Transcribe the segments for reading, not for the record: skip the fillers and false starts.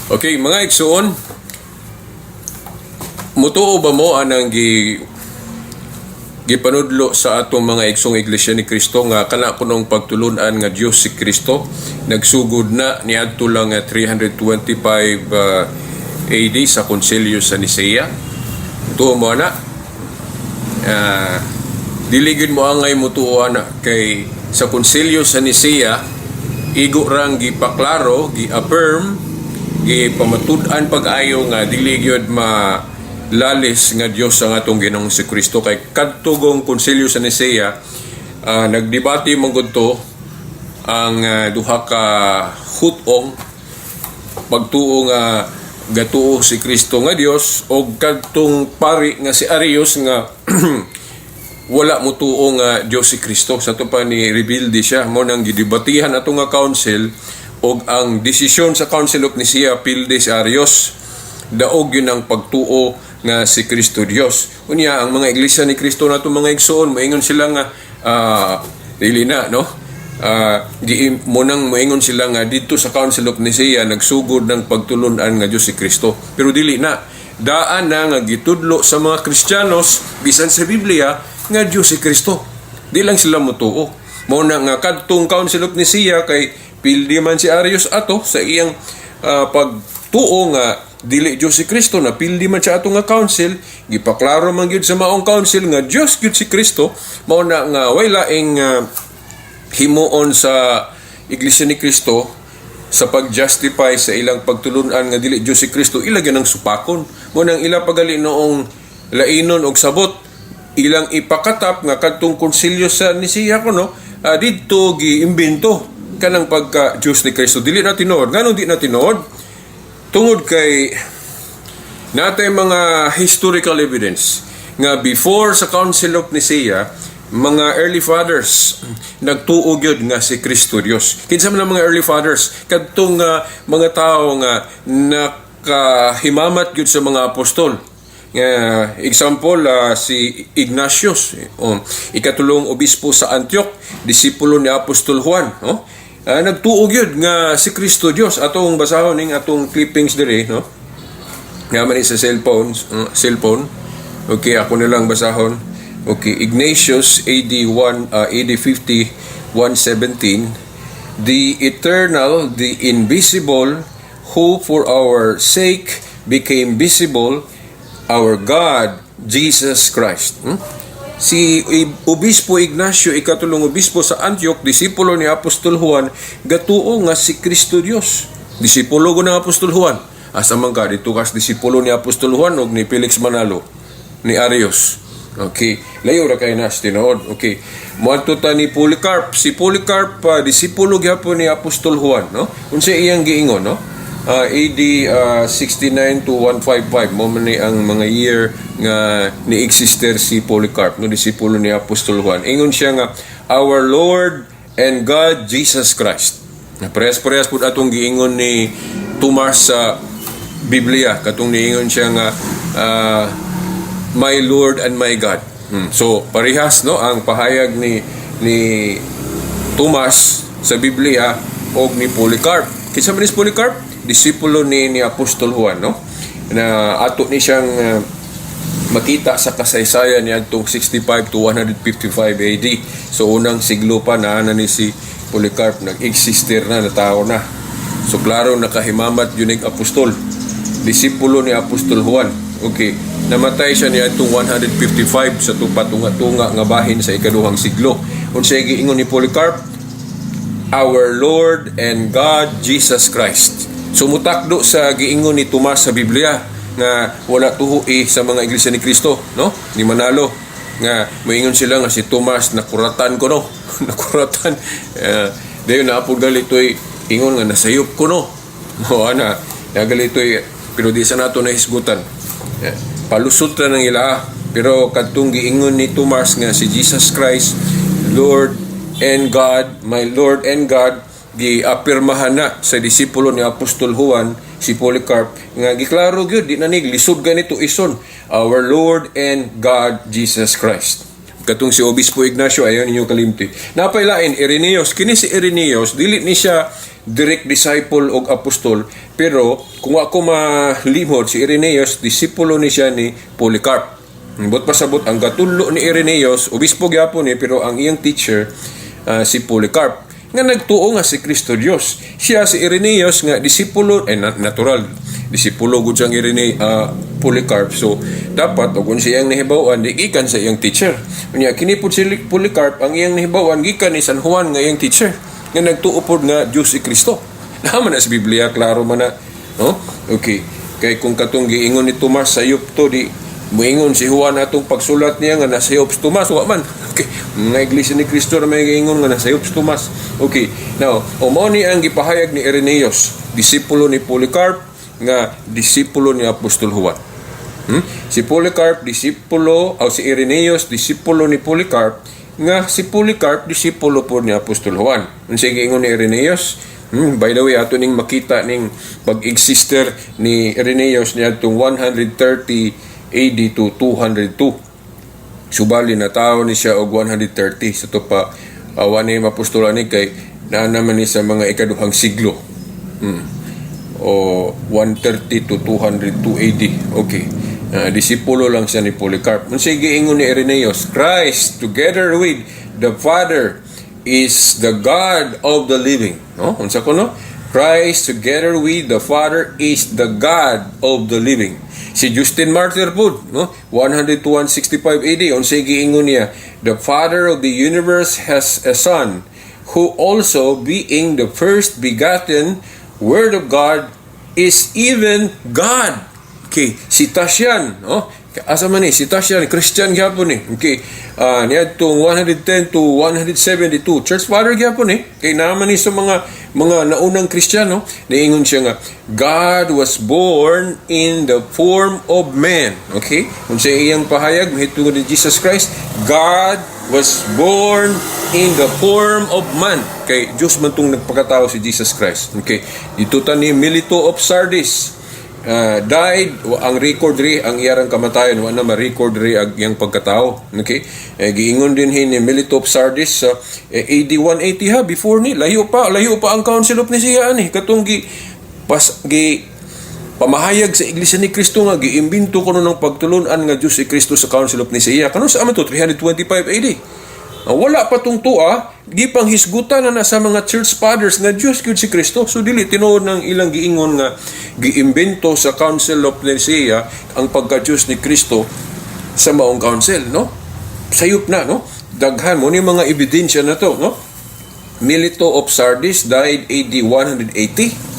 Okay, mga igsuon, mutuo ba mo anang gipanudlo sa atong mga igsong Iglesia ni Cristo nga kana kunong pagtulunan nga Dios si Kristo nagsugod na niadto lang nga 325 AD sa Konsilyo sa Nicea? Tuo mo ana? Dili gyud mo angay mutuo ana kay sa Konsilyo sa Nicea igo rang gipaklaro, gi-affirm, gipamatud-an pag-ayo nga dili gyud ma lalis nga Dios ang atong Ginoong si Kristo, kay kadtong Konsilyo sa Nicea, nagdebate man gud to ang duha ka hutong pagtuo nga gatuo si Kristo nga Dios o kadtong pari nga si Arius nga wala mo tuo nga Dios si Kristo. Sa ato pa ni rebelde siya. Mao nang gidebatihan ato nga council og ang desisyon sa Council of Nicaea, pildi si Arius, daog yun ang pagtuo nga si Kristo Dios. Unya ang mga Iglesia ni Kristo nato, mga igsoon, moingon sila nga dili na, no? Di mo nang moingon sila nga dito sa Council of Nicaea nagsugod ng pagtulunan nga Dios si Kristo, pero dili na. Daan na nga gitudlo sa mga Kristiyanos bisan sa Biblia nga Dios si Kristo, di lang sila motuo. Mao na nga kadtong Council of Nicaea, kay pildi man si Arius ato sa iyang pagtuo nga dili Dios si Kristo, na pildi man siya ato nga council, gipaklaro man gyud sa maong council nga Dios gyud si Kristo. Mao na nga way laing himuon sa Iglesia ni Kristo sa pag-justify sa ilang pagtulunan nga dili Dios si Kristo, ila gyud ang supakon. Mao nang ila pagali noong lainon og sabot, ilang ipakatap nga kadtong konsilyo sa Nicea kuno, didto giimbento kanang pagka Dios ni Kristo. Dili na tinuod. Nganong di na tinuod? Tungod kay natay mga historical evidence nga before sa Council of Nicaea, mga early fathers nagtuo gyud nga si Kristo Dios. Kinsa man ang mga early fathers? Kadtong mga tawo nga nakahimamat gyud sa mga apostol. Nga example, si Ignatius, oh, ikatulong obispo sa Antioch, disipulo ni Apostol Juan, no? Nagtuo gyud nga si Kristo Dios. Atong basahon ning atong clippings diri, no? Nga man ni sa cellphone. Okay, ako na lang basahon. Okay, Ignatius, AD 1 AD 50 117: "The eternal, the invisible, who for our sake became visible, our God Jesus Christ." Si Obispo Ignacio, ikatulong obispo sa Antioch, disipulo ni Apostol Juan, gatuo nga si Kristo Dios. Disipulo ko ng Apostol Juan. Asa man ka dito kas disipulo ni Apostol Juan og ni Felix Manalo, ni Arius? Okay, layo ra kay nas tinuod. Okay. Moadto ta ni Polycarp. Si Polycarp, disipulo gyapon ni Apostol Juan, no? Unsa iyang giingon, no? AD 69 to 155 mo man ni ang mga year nga ni-exister si Polycarp, no, disipulo ni Apostol Juan. Ingon siya nga "Our Lord and God Jesus Christ." Na parehas-parehas pud atong giingon ni Tomas sa Biblia katong niingon siya nga "My Lord and my God." So parehas, no, ang pahayag ni Tomas sa Biblia og ni Polycarp. Kinsa man ni si Polycarp? Disipulo ni Apostol Juan, no? Na ato ni siyang makita sa kasaysayan ni adtong 65 to 155 AD. So unang siglo pa na ni si Polycarp, nag-exister na, na tao na. So klaro nakahimamat yun ang apostol. Disipulo ni Apostol Juan. Okay. Namatay siya ni adtong 155 sa tupatunga-tunga nga bahin sa ikaduhang siglo. Unsay giingon ni Polycarp? "Our Lord and God Jesus Christ." Sumutakdo sa giingon ni Tomas sa Biblia nga wala tuhi sa mga Iglesia ni Cristo, no? Ni Manalo nga moingon sila nga si Tomas nakuratan ko, no? Nakuratan. Dayon naa pod galitoy ingon nga nasayop ko, no? Mo ana, nagalitoy, pero di sa nato nahisgutan. Palusot ra ng ila, pero kadtong giingon ni Tomas nga si Jesus Christ Lord and God, my Lord and God, giapirmahan na sa disipulo ni Apostol Juan, si Polycarp, nga giklaro gyud, di na ni lisod ganito ison, "Our Lord and God Jesus Christ." Katong si Obispo Ignacio, ayaw ninyo kalimti. Napailain, Irenaeus. Kini si Irenaeus, dili ni siya direct disciple og apostol, pero kung ako malimot, si Irenaeus, disipulo ni siya ni Polycarp. Buot pasabot, ang gatudlo ni Irenaeus, obispo gyapon ni, pero ang iyang teacher, si Polycarp nga nagtuo nga si Kristo Dios. Siya si Irenaeus nga disipulo eh, natural disipulo gud siyang Irenaeus, Polycarp. So dapat og kung siyang nahibaw-an di gikan sa iyang teacher. Unya kini pud si Polycarp, ang iyang nahibaw-an gikan ni San Juan nga iyang teacher nga nagtuo pod nga Dios si Kristo. Naa man na sa Biblia, klaro man na, no? Okay. Kay kung katong giingon ni Tomas sayop to, di muingon si Juan atong pagsulat niya nga nasayop si Tomas, wa man. Okay. Mga Iglesia ni Cristo na may giingon nga nasayop si Tomas. Okay. Now, mao ni ang gipahayag ni Irenaeus, disipulo ni Polycarp nga disipulo ni Apostol Juan. Si Polycarp disipulo o si Irenaeus disipulo ni Polycarp nga si Polycarp disipulo po ni Apostol Juan. Unsa giingon ni Irenaeus? By the way, ato ning makita ning pag-exister ni Irenaeus niadtong 130 AD to 202. Subali na tao ni siya og 130 sa to pa awa ni mapostolan ni kay naa naman ni sa mga ikaduhang siglo. O 130 to 202 AD. Okay. Disipulo lang siya ni Polycarp. Unsay giingon ni Irenaeus? "Christ together with the Father is the God of the living." No? Unsa ko, no? "Christ together with the Father is the God of the living." Si Justin Martyr pud, no? 100 to 165 AD, unsay giingon niya? "The Father of the universe has a son who also, being the first begotten Word of God, is even God." Okay, si Tatian, no? Asa man ni si Tatian, Christian gyapon ni. Okay. Niadtong 110 to 172, church father gyapon ni. Kay naman ni sa mga naunang Kristiyano, niingon siya nga God was born in the form of man. Okay? Unsa iyang pahayag mahitungod ni Jesus Christ? God was born in the form of man. Kay Diyos man tong nagpakatao si Jesus Christ. Okay. Dito ta ni Melito of Sardis. Died ang record ri ang iyang kamatayan, wa na ma-record ri ang iyang pagkatao. Okay, eh, giingon din ni Melito of Sardis sa AD 180 ha, before ni, layo pa, layo pa ang Council of Nicaea ani, katong gi pas gi pamahayag sa Iglesia ni Cristo nga giimbento kuno ng pagtulunan nga Diyos si Kristo sa Council of Nicaea kano sa aman to 325 AD. Wala pa tong tuwa, gipanghisgutan na na sa mga church fathers nga Diyos gyud si Kristo. So dili tinuod ng ilang giingon nga giimbento sa Council of Nicaea ang pagka-Diyos ni Kristo sa maong council, no? Sayop na, no? Daghan mo ni mga ebidensya na to, no? Melito of Sardis died AD 180,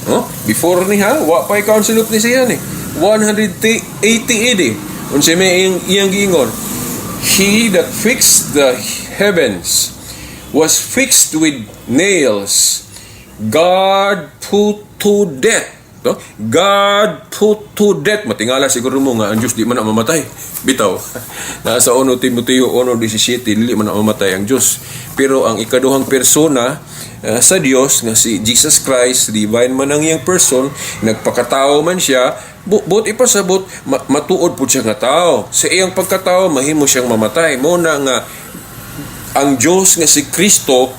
no? Before ni ha, wa pa Council of Nicaea ni. 180 AD. Unsa may iyang giingon? "He that fixed the heavens was fixed with nails. God put to death." No? God put to death. Matingala siguro mo nga ang Diyos di man na mamatay. Bitaw. Nasa 1 Timoteo 1:17, dili man na mamatay ang Diyos. Pero ang ikaduhang persona sa Dios nga si Jesus Christ, divine man ang iyang person, nagpakatao man siya, buot ipasabot, matuod po siya nga tao. Sa iyang pagkatao, mahimo siyang mamatay. Mao na nga ang Diyos nga si Kristo,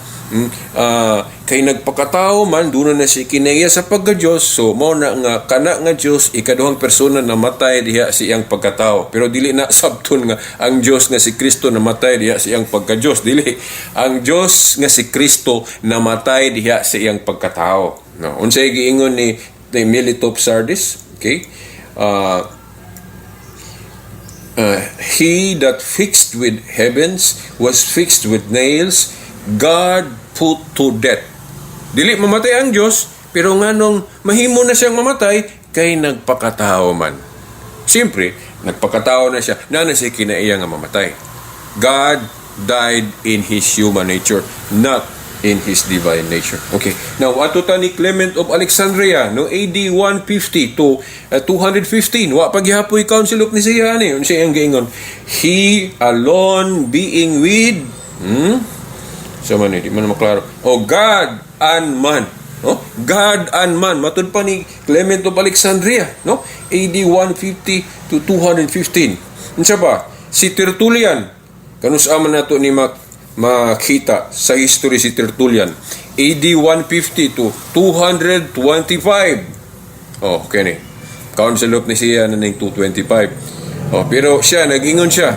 kay nagpakatao man, duna na si kinaiya sa pagka-Diyos, so mao na nga kana nga Diyos ikaduhang persona namatay diha sa iyang pagkatao. Pero dili na sabton nga ang Diyos nga si Kristo namatay diha sa iyang pagka-Diyos. Dili, ang Diyos nga si Kristo namatay diha sa iyang pagkatao, no? Unsay giingon ni Melito of Sardis? Okay, "He that fixed with heavens was fixed with nails, God put to death." Dili mamatay ang Diyos, pero nganong mahimo na siyang mamatay kay nagpakatao man. Siyempre, nagpakatao na siya, na na siya kinaiya nga mamatay. God died in His human nature, not in His divine nature. Okay. Now, ato ta ni Clement of Alexandria, no, AD 150 to 215. Wa pa gihapoy Council of Nicaea ani. Unsa iyang giingon? He alone being with Sa man di man maklaro. Oh, God and man. No? God and man. Matud pa ni Clement of Alexandria, no? AD 150 to 215. Unsa pa? Si Tertullian. Kanus-a man nato ni makita sa history si Tertullian? AD 150 to 225. Oh, okay ni. Council of Nicaea na ning 225. Oh, pero siya, nag-ingon siya,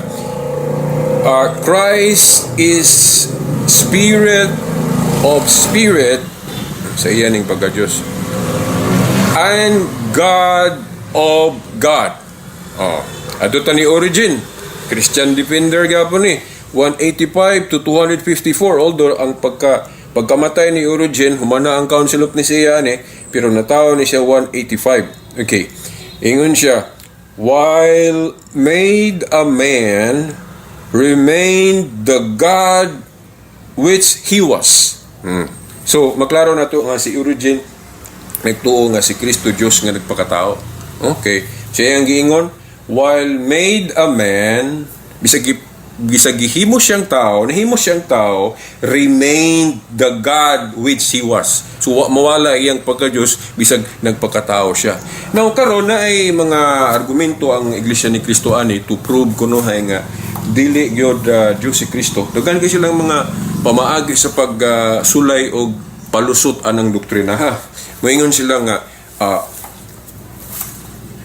Christ is spirit of spirit sa iya ning pagka-Diyos and God of God. Oh, adto ta ni Origen, Christian defender gyapon ni, 185 to 254. Although ang pagkamatay ni Origen, humana ang Council of Nicaea ni, pero natawo ni siya 185. Okay. Ingon siya, "While made a man, remained the God which he was." So, maklaro na to nga si Origen nagtuo nga si Kristo Diyos nga nagpakatao. Okay. Siya ang giingon, while made a man, bisag gihimo siyang tao, nahimo siyang tao, remained the God which he was. So wa mawala iyang pagka-Diyos bisag nagpakatao siya. Now karon na ay mga argumento ang Iglesia ni Cristo ani to prove kunohay nga dili gyud Diyos si Kristo. Daghan kay silang mga pamaagi sa pagsulay og palusot anang doktrina, ha. Moingon sila nga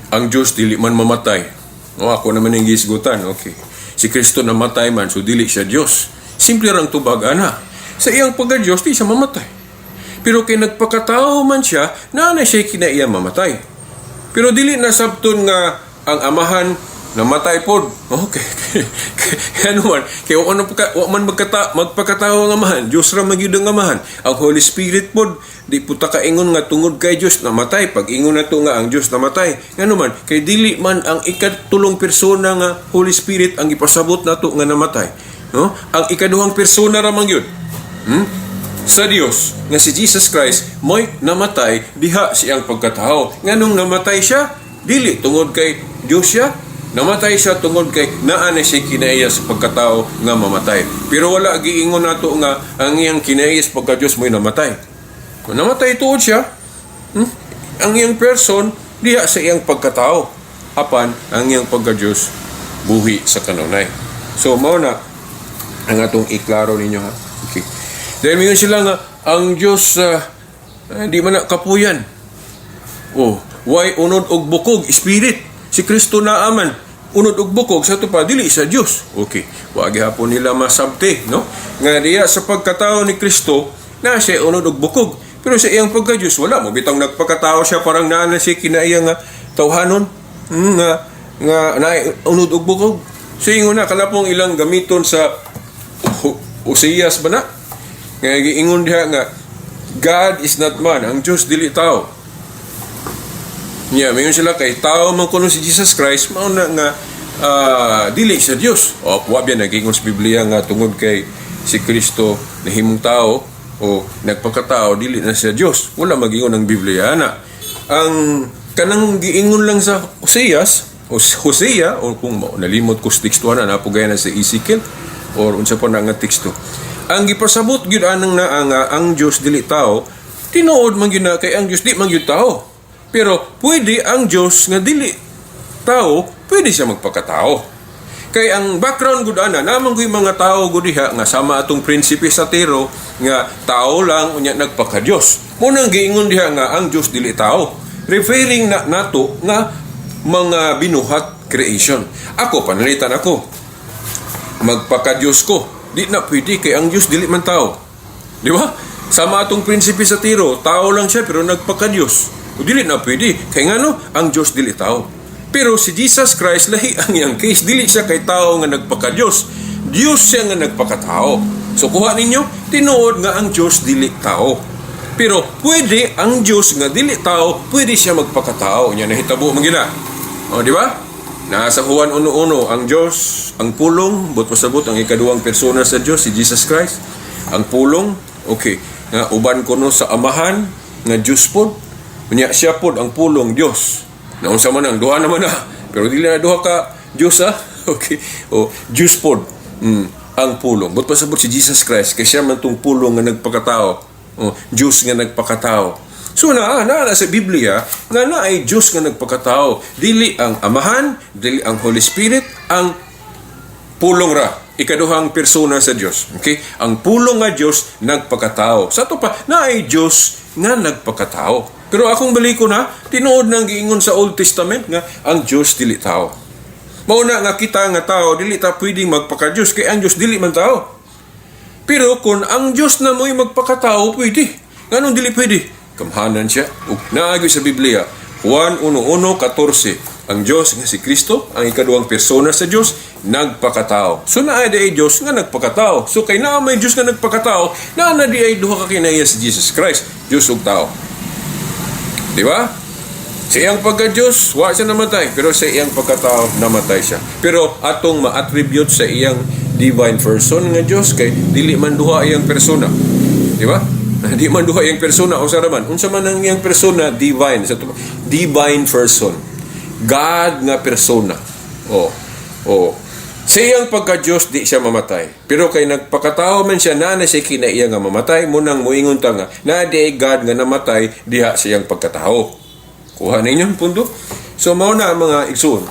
ang Diyos dili man mamatay. O ako naman yung gisgutan. Okay. Si Kristo namatay man, so dili siya Diyos. Simple rang tubag ana. Sa iyang pagka-Diyos, di siya mamatay. Pero kay nagpakatao man siya, naa na siya kinaiya mamatay. Pero dili na sabton nga ang Amahan namatay pod. Okay. Kaya ano man, kaya wa man magpakatao ang Amahan, Diyos ra man gyud ang Amahan. Ang Holy Spirit pod, di po ta kaingon nga tungod kay Diyos namatay. Pag ingon na to nga ang Diyos namatay. Ngano man, kay dili man ang ikatulong persona nga Holy Spirit ang ipasabot nato nga namatay. No? Ang ikaduhang persona ra man gyud sa Dios nga si Jesus Christ mo'y namatay diha siyang pagkatao. Nganong namatay siya? Dili tungod kay Dios siya. Namatay siya tungod kay naa na siya kinaiya sa pagkatao nga mamatay. Pero wala giingon nato nga ang iyang kinaiya sa pagka-Dios mo'y namatay. Kung namatay tuod siya, ang iyang person diha sa iyang pagkatao. Apan ang iyang pagka-Dios buhi sa kanunay. So mao na ang atong iklaro ninyo, ha. Okay. Dahil mingon sila nga ang Diyos di man na kapuyan. Oh, why unod og bukog spirit? Si Kristo na aman unod og bukog sa pa dili sa Dios. Okay. Wa gihapon nila masabti, no? Nga diya sa pagkatao ni Kristo na siya unod og bukog. Pero sa iyang pagka-Diyos, wala mo bitang nagpakatao siya, parang naa na siya kinaiya nga tawhanon, nga na unod og bukog. So ingon na kalapong ilang gamiton sa Oseas ba na? Nga giingon diha nga God is not man, ang Diyos dili tao. Nya, mingon sila kay tao man kuno si Jesus Christ, mao na nga dili sa Dios. O wa biya nagingon sa Biblia nga tungod kay si Kristo nahimong tao o nagpakatao, dili na siya Dios. Wala magingon ang Biblia ana. Ang kanang giingon lang sa Oseas o Hosea o kung nalimot ko sa teksto ana, napugay na sa Ezekiel or unsa pa na nga teksto. Ang gipasabot gyud anang naa nga ang Dios dili tao, tinuod man gyud na kay ang Dios di man gyud tao. Pero pwede ang Dios nga dili tao, pwede siya magpakatao. Kay ang background gud ana, naman ko mga tao gud diha nga sama atong prinsipe sa Tiro nga tao lang unya nagpaka-Dios. Mo nang giingon diha nga ang Dios dili tao. Referring na nato nga mga binuhat, creation. Ako, panalitan ako. Magpaka-Dios ko. Di na pwede kay ang Dios dili man tao. Di ba? Sama atong prinsipe sa Tiro, tao lang siya pero nagpaka-Dios. O dili na pwede. Kay ngano, ang Dios dili tao. Pero si Jesus Christ, lahi ang iyang case. Dili siya kay tao nga nagpaka-Dios. Dios siya nga nagpakatao. So kuha ninyo, tinuod nga ang Dios dili tao. Pero pwede ang Dios nga dili tao, pwede siya magpakatao. Nya nahitabo man gina. O, di ba? Nasa Juan 1.1, ang Diyos, ang pulong, but pasabot, ang ikaduhang persona sa Diyos, si Jesus Christ. Ang pulong, okay, nga uban kuno sa Amahan, nga Diyos pod, unya siya pod ang pulong Diyos. Naunsa man ang duha naman na, pero dili na duha ka Diyos, ha. Okay. O Diyos pod, ang pulong. But pasabot si Jesus Christ, kay siya man tong pulong nga nagpakatao. O, Diyos nga nagpakatao. So na sa Biblia nga na ay Diyos nga nagpakatao. Dili ang Amahan, dili ang Holy Spirit, ang pulong ra. Ikaduhang persona sa Dios. Okay? Ang Pulong nga Dios nagpakatao. Sa ato pa, naay Dios nga nagpakatao. Pero akong balikon ha, tinuod nang giingon sa Old Testament nga ang Dios dili tao. Mao na nga kita nga tao dili ta pwedeng magpaka-Dios kay ang Dios dili man tao. Pero kung ang Dios na mo'y magpakatao, pwede. Nganong dili pwede? Gamhanan siya. Ug naa gyud sa Biblia, Juan 1:1-14, ang Dios nga si Kristo, ang ikaduhang persona sa Dios, nagpakatao. So naa diay Dios nga nagpakatao. So kay naa may Dios nga nagpakatao, naa na diay duha ka kinaiya si Jesus Christ, Dios ug tao. Di ba? Sa iyang pagka-Diyos, wa siya namatay. Pero sa iyang pagkatao, namatay siya. Pero atong ma-attribute sa iyang divine person nga Diyos, kay dili man duha iyang persona. Di ba? Di man duha iyang persona. Unsa man? Unsa man ang iyang persona? Divine. Sa divine person. God nga persona. Oh. Oh. Sa iyang pagka-Diyos, di siya mamatay. Pero kay nagpakatao man siya, naa na siya kinaiya nga mamatay, mao nang muingon ta nga, naa di God nga namatay diha sa iyang pagkatao. Kuha ninyo ang punto? So, mao na ang mga igsuon.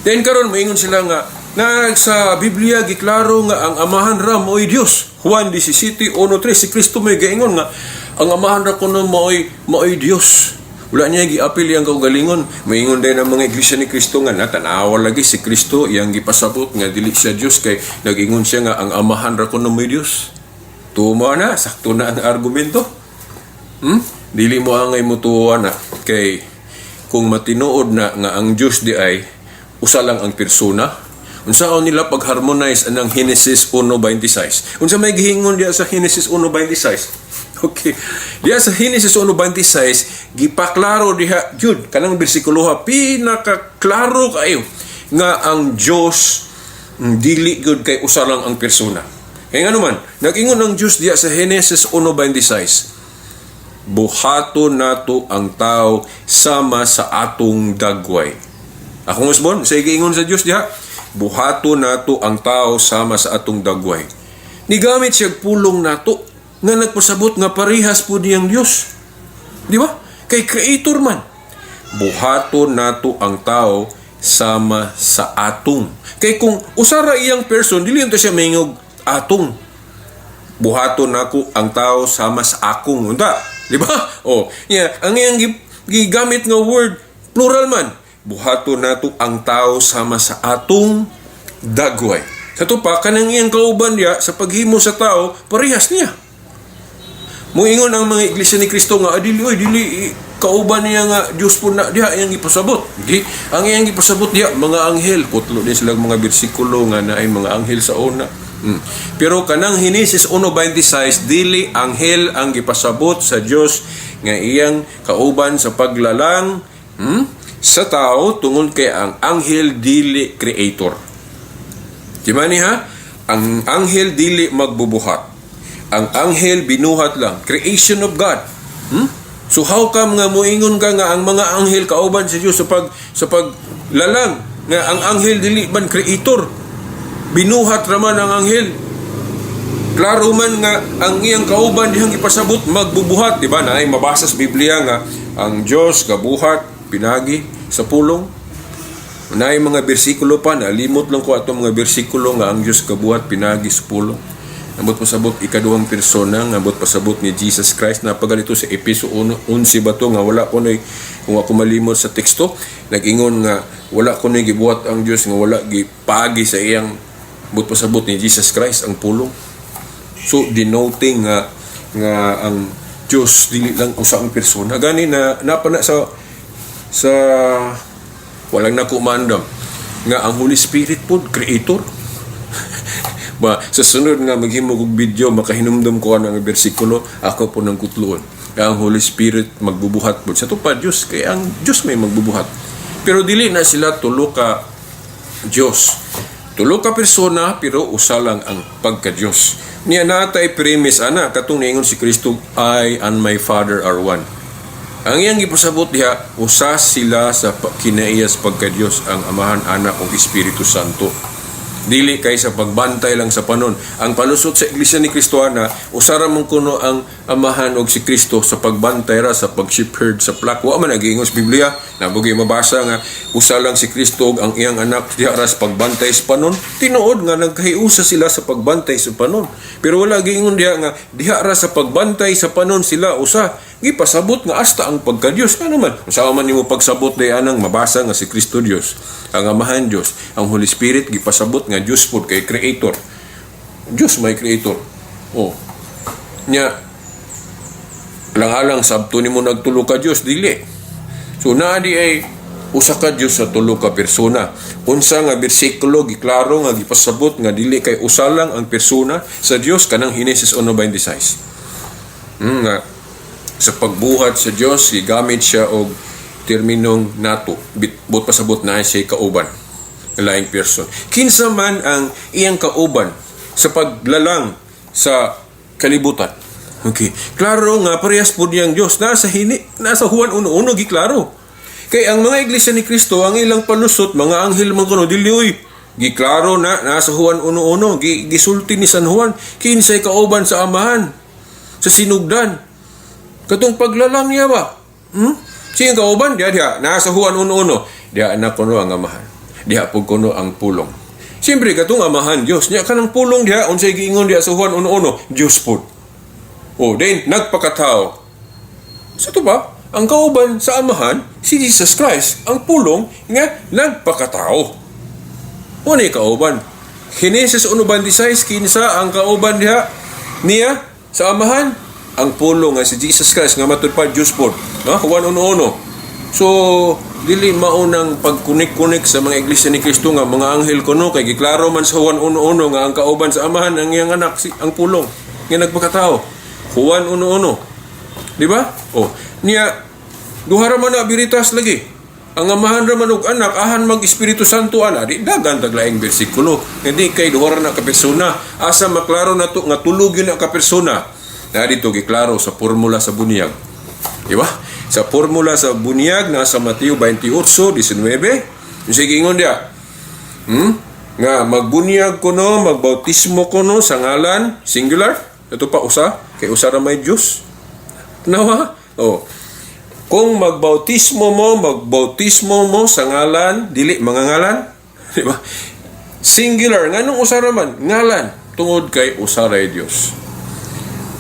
Then karon moingon sila nga na sa Biblia giklaro nga ang Amahan ra mo'y Dios. Juan 17:1-3, si Kristo may gaingon nga ang Amahan ra kuno mo'y Dios. Wala niya giapil iyang kaugalingon. Moingon din ang mga Iglesia ni Kristo nga natanawa lagi si Kristo, iyang gipasabot nga dili siya Dios kay nagingon siya nga ang Amahan ra kuno mo'y Dios. Tuma na, sakto na ang argumento. Dili mo angay mutuo na kay kung matinuod na nga ang Dios di ay usa lang ang persona, unsaon nila pag-harmonize anang Genesis 1:26? Unsa may gihingon diya sa Genesis 1:26? Okay. Diya sa Genesis 1:26, gipaklaro diha jud kanang bersikulo ha, pinakaklaro kayo nga ang Dios dili gyud kay usa lang ang persona. Kaya nga naman, nag-ingon ang Dios diya sa Genesis 1:26, "Buhaton nato ang tao sama sa atong dagway." Akong usbon, sa giingon sa Dios diha, "Buhaton nato ang tao sama sa atong dagway." Nigamit siya pulong "nato" nga nagpasabot nga parehas po niyang Dios. Di ba? Kay creator man. "Buhaton nato ang tao sama sa atong." Kay kung usara iyang person, dili unta siya maingog "atong". "Buhaton nako ang tao sama sa akong." Unta, di ba? Oh, yeah, ang iyang gigamit nga word plural man. "Buhaton nato ang tao sama sa atong dagway." Sa pa kanang iyang kauban diya sa paghimo sa tao, parehas niya. Muingon ang mga Iglesia ni Kristo nga dili, oy, dili kauban niya nga Dios po na diha iyang ipasabot. Okay? Ang iyang ipasabot diha mga anghel, kutlo din sila mga bersikulo nga naay mga anghel sa una. Pero kanang Genesis 1:26, dili anghel ang gipasabot sa Dios nga iyang kauban sa paglalang sa tao tungod kay ang anghel dili creator. Di ba ni ha? Ang anghel dili magbubuhat. Ang anghel binuhat lang. Creation of God. So how come nga moingon ka nga ang mga anghel kauban sa Dios sa paglalang nga ang anghel dili man creator? Binuhat raman ang anghel. Klaro man nga ang iyang kauban dihang ipasabot magbubuhat, di ba? Naay mabasa sa Biblia nga ang Dios gabuhat pinagi sa pulong. Naay mga bersikulo pa, nalimot lang ko atong mga bersikulo nga ang Dios gabuhat pinagi sa pulong. Ambot pasabot ikaduhang persona nga ambot pasabot ni Jesus Christ na paganito sa Epeso 1:11 ba to nga wala ko nay, kung ako malimot sa teksto, nag-ingon nga wala ko nay gibuhat ang Dios nga wala gipagi sa iyang, ambot pasabot ni Jesus Christ ang pulong. So denoting nga nga ang Dios dili lang usa ang persona. Gani na napana sa walang nakumandam nga ang Holy Spirit pod creator. Ba, sa sunod nga maghimo kog video, makahinumdum ko ang bersikulo, ako po ng kutluon. Ang Holy Spirit magbubuhat po. Sa pa Diyos, kay ang Diyos may magbubuhat. Pero dili na sila tulo ka Diyos. Tulo ka persona, pero usa lang ang pagka-Diyos. Niya natay premise ana, katong niingon si Kristo, "I and my Father are one." Ang iyang gipasabot diha, usa sila sa kinaiyas pagka-Diyos, ang Amahan, Anak ug Espiritu Santo. Dili kay sa pagbantay lang sa panon. Ang palusot sa Iglesia ni Kristo ana, usa ra man kuno ang Amahan og si Kristo sa pagbantay ra, sa pag-shepherd sa flock. Wa man nagiingon sa Biblia, nabugi mabasa nga usa lang si Kristo ug ang iyang anak diha ra sa pagbantay sa panon. Tinuod nga nagkahiusa sila sa pagbantay sa panon. Pero wala giingon diha nga diha ra sa pagbantay sa panon sila usa. Gipasabot nga hasta ang pagka-Dios. Ano man? Unsa man nimo pagsabot day anang mabasa nga si Kristo Dios, ang Amahan Dios, ang Holy Spirit gipasabot nga Dios pod kay creator. Dios may creator. Oh. Nya alang-alang sabto nimo nagtulo ka Dios, dili. So naa di ay usa ka Dios sa tulo ka persona. Unsa nga bersikulo giklaro nga gipasabot nga dili kay usa lang ang persona sa Dios? Kanang Henesis 1:26. Nga sa pagbuhat sa Dios gigamit siya og terminong "nato". But pasabot na siya kauban, laing person. Kinsa man ang iyang kauban sa paglalang sa kalibutan? Okay. Klaro nga parehas po niyang Diyos. Nasa Juan 1:1 giklaro. Kay ang mga Iglesia ni Kristo, ang ilang palusot, mga anghel man kuno, dili oy. Giklaro na nasa Juan 1:1, gisulti ni San Juan, kinsay kauban sa Amahan sa sinugdan. Katong paglalang niya ba? Hmm? Siyang kauban diha diha nasa Juan 1:1. Diha na kuno ang Amahan. Diha pud kuno ang Pulong. Siyempre katong Amahan Dios niya, kanang Pulong diha, unsay giingon diha sa Juan 1:1? Dios pud. Oh, then nagpakatao. Sa to ba? Ang kauban sa Amahan, si Jesus Christ, ang Pulong nga nagpakatao. Ano yung kauban? Genesis 1:26, kinsa ang kauban diha niya sa Amahan? Ang Pulong nga si Jesus Christ nga matud pa Diyos pod. No? Juan 1:1. So, dili maunang pagkunik-kunik sa mga Iglesia ni Kristo nga mga anghel kuno, kay giklaro man sa Juan 1:1 nga ang kauban sa Amahan ang iyang anak, si ang Pulong nga nagpakatao. Juan 1:1. Di ba? Oh, niya duha ra man na biritas lagi. Ang Amahan ra man og Anak, ahan mag Espiritu Santo ana, di dagan tag laing bersikulo. Hindi kay duha ra na ka persona. Asa maklaro na to nga tulo gyud na ka persona? Na dito giklaro sa formula sa bunyag. Di ba? Sa formula sa bunyag nasa Mateo 28:19. Sige, ingon diya. Nga magbunyag kuno, magbautismo kuno sa ngalan, singular. Ito pa usa, kay usa ra may Dios. Nawa? Oh. Kung magbautismo mo sa ngalan, dili mga ngalan, di ba? Singular, nganong usa ra man? Ngalan, tungod kay usa ray Dios.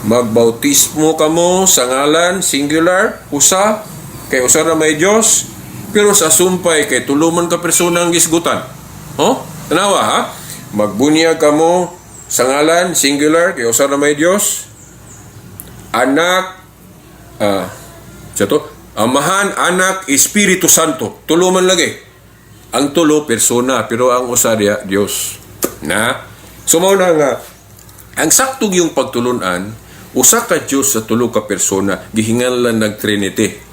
Magbautismo kamo sa ngalan, singular, usa, kay usa ra may Dios, pero sa sumpay kay tulo man ka persona ang gisgutan. Oh? Tanawa ha? Magbunyag kamo sa ngalan, singular, kay usa ra may Dios. Anak, sa to, Amahan, Anak, Espiritu Santo. Tulo man lagi. Ang tulo persona, pero ang usa diya Dios. Na? So mao na nga ang sakto yung pagtulunan, usa ka Dios sa tulo ka persona, gihinganlan nag Trinity.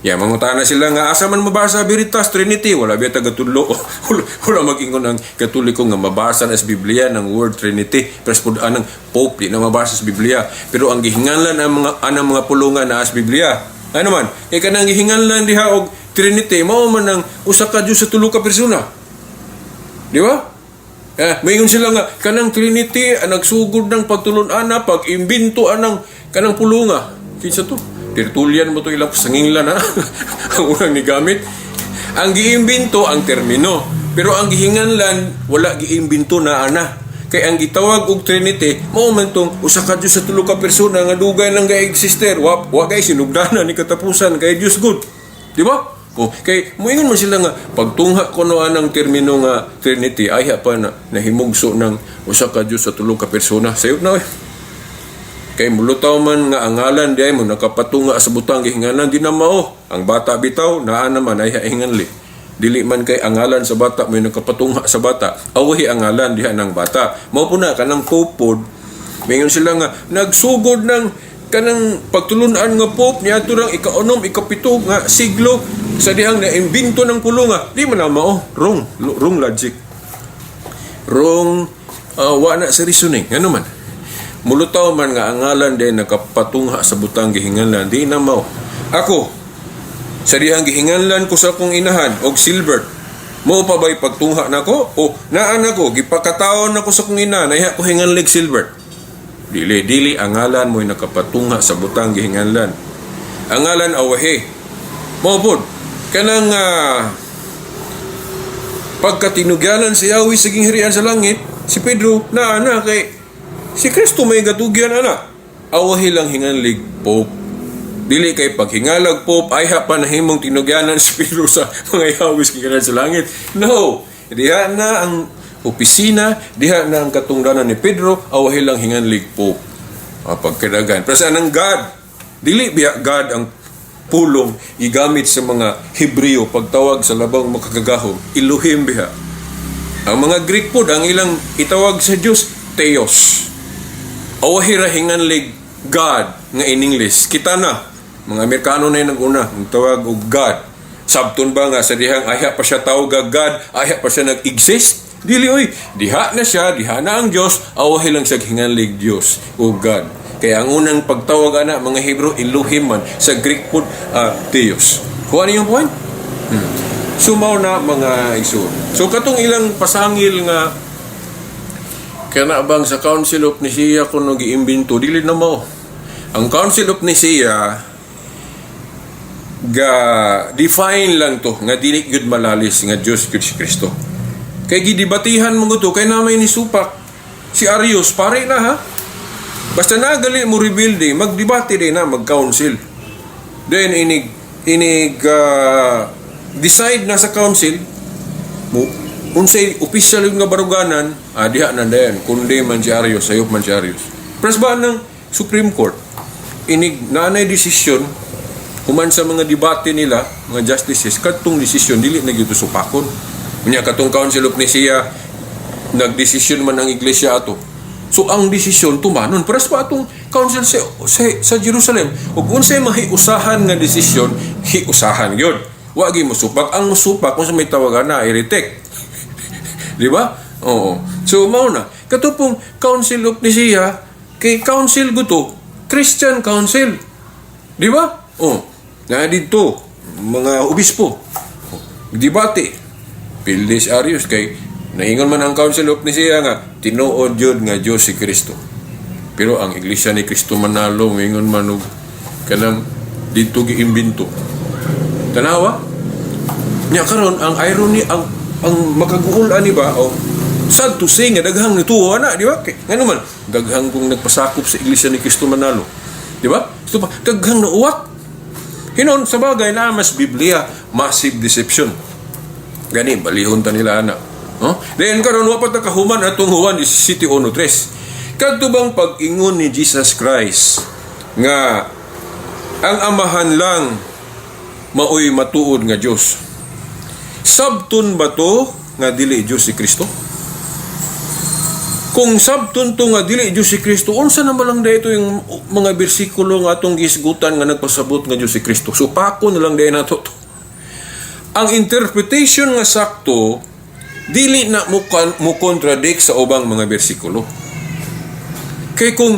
Ya, mangutana sila nga asa man mabasa Veritas Trinity, wala biya tagatudlo. Wala mag-ingon ang Katoliko nga mabasa na sa Biblia ng word Trinity. Pero pud anang Pope di na mabasa sa Biblia. Pero ang gihinganlan ang mga anang mga pulungan na sa Biblia. Ano man, kay kanang gihinganlan diha og Trinity, mao man ang usa ka Dios sa tulo ka persona. Di ba? Eh, maingon sila nga kanang Trinity ang nagsugod ng pagtulun-ana pag imbento anang kanang pulunga. Kinsa to? Tertullian mo to, ilang sanginglan ha. Ang unang nigamit. Ang giimbento ang termino, pero ang gihinganlan wala giimbento na ana. Kay ang gitawag og Trinity mao man tong usa ka Dios sa tulo ka persona nga dugay nang ga-exister. Wa kay sinugdanan ni katapusan kay Dios good. Di ba? O, kay moingon man sila nga pagtungha kuno anang termino nga Trinity ayha pa na nahimugso ng usa ka Dios sa tulo ka persona. Sayop na oy. Kay mulutaw man nga ang ngalan di ay mo nakapatunga sa butang gihingalan, di na mao. Ang bata bitaw naa naman ay hinganli. Dili man kay ang ngalan sa bata mo nakapatunga sa bata. Awahi ang ngalan diha ng bata. Mao po na kanang Pope pod. Mingon sila nga nagsugod ng kanang pagtulunan nga Pope niadto rang ikaunom, ikapito nga siglo sa dihang naimbento ng pulunga. Di man na mao. Wrong, wrong logic. Wrong, wa na sa reasoning. Ano man? Mulutaw man nga ang ngalan din nakapatungha sa butang gihinganlan, di na mao. Ako, sa dihang gihinganlan ko sa akong inahan og Silbert, mo pa ba'y pagtungha nako? O naan ako, gipakataon nako sa akong ina, nahiya ko hinganlig Silbert. Dili, dili ang ngalan mo'y nakapatungha sa butang gihinganlan. Ang ngalan awahe. Mao pod kanang pagkatinugyanan si Yahweh sa gingharian sa langit, si Pedro naa na kay si Kristo may gatugyan ana. Awahi lang hinganlig Pope. Dili kay paghingalag Pope ayha pa nahimong tinugyanan si Pedro sa mga Yahweh sa gingharian sa langit. No, diha na ang opisina, diha na ang katungdanan ni Pedro, awahi lang hinganlig Pope. Pagkadagan. Pero sa anang God, dili biya God ang pulong igamit sa mga Hebreo pagtawag sa labang makakagahom, Elohim biha. Ang mga Greek pod, ang ilang itawag sa Dios, Theos. Awahi ra hinganlig God nga in English. Kita na mga Amerikano na yung naguna ang tawag og God. Sabton ba nga sa dihang ayha pa siya tawag og God, ayha pa siya nag-exist? Dili oy, diha na siya, diha na ang Dios, awahi lang siya hinganlig Dios o God. Kaya ang unang pagtawag ana mga Hebrew, Elohim man, sa Greek pod Theos. Kuha niyo yung point? So mao na, mga igsoon. So katong ilang pasangil nga kana bang sa Council of Nicaea kuno giimbento, dili na mao. Ang Council of Nicaea ga define lang to nga dili gyud malalis nga Dios gyud si Kristo. Kay gidibatihan mo to kay na may nisupak si Arius pare na ha. Basta nagali mo rebuild eh, magdebate din na, mag-council. Then inig inig decide na sa council mo unsay official nga baruganan, diha na dayon kundi man si Arius, sayop man si Arius. Pres ba ng Supreme Court inig naanay desisyon human sa mga debate nila, mga justices, kadtong desisyon dili na gyud supakon. Unya katong Council of Nicaea, nagdesisyon man ang iglesia ato. So ang desisyon tumanon pares pa atong council sa Jerusalem. Ug unsay mahiusahan nga desisyon, hiusahan gyud. Wa gyud mosupak. Ang mosupak kung sa may tawagan na heretic. Di ba? Oo. So mao na. Kato pong Council of Nicaea kay council guto, Christian Council. Di ba? Oh. Na didto mga obispo. Debate. Pildi si Arius kay naingon man ang Council of Nicaea nga tinuod yun nga Dios si Kristo. Pero ang Iglesia ni Kristo Manalo ingon man og kanang didto giimbento. Tanawa? Nya karon ang irony, ang makaguol ani ba o sad to say nga daghang nituo ana, di ba? Kay ngano man daghang kung nagpasakop sa Iglesia ni Kristo Manalo. Di ba? Ito pa daghang nauwat. Hinon sa bagay na mas Biblia, massive deception. Gani balihon ta nila ana. No? Then karon wa pa ta kahuman atong Juan 17:1-3. Kadto bang pag-ingon ni Jesus Christ nga ang Amahan lang maoy matuod nga Dios? Sabton ba to nga dili Dios si Kristo? Kung sabton to nga dili Dios si Kristo, unsa naman lang dito yung mga bersikulo nga atong gisgutan nga nagpasabot nga Dios si Kristo? So pako na lang diay nato to. Ang interpretation nga sakto dili na mo contradict sa ubang mga bersikulo. Kay kung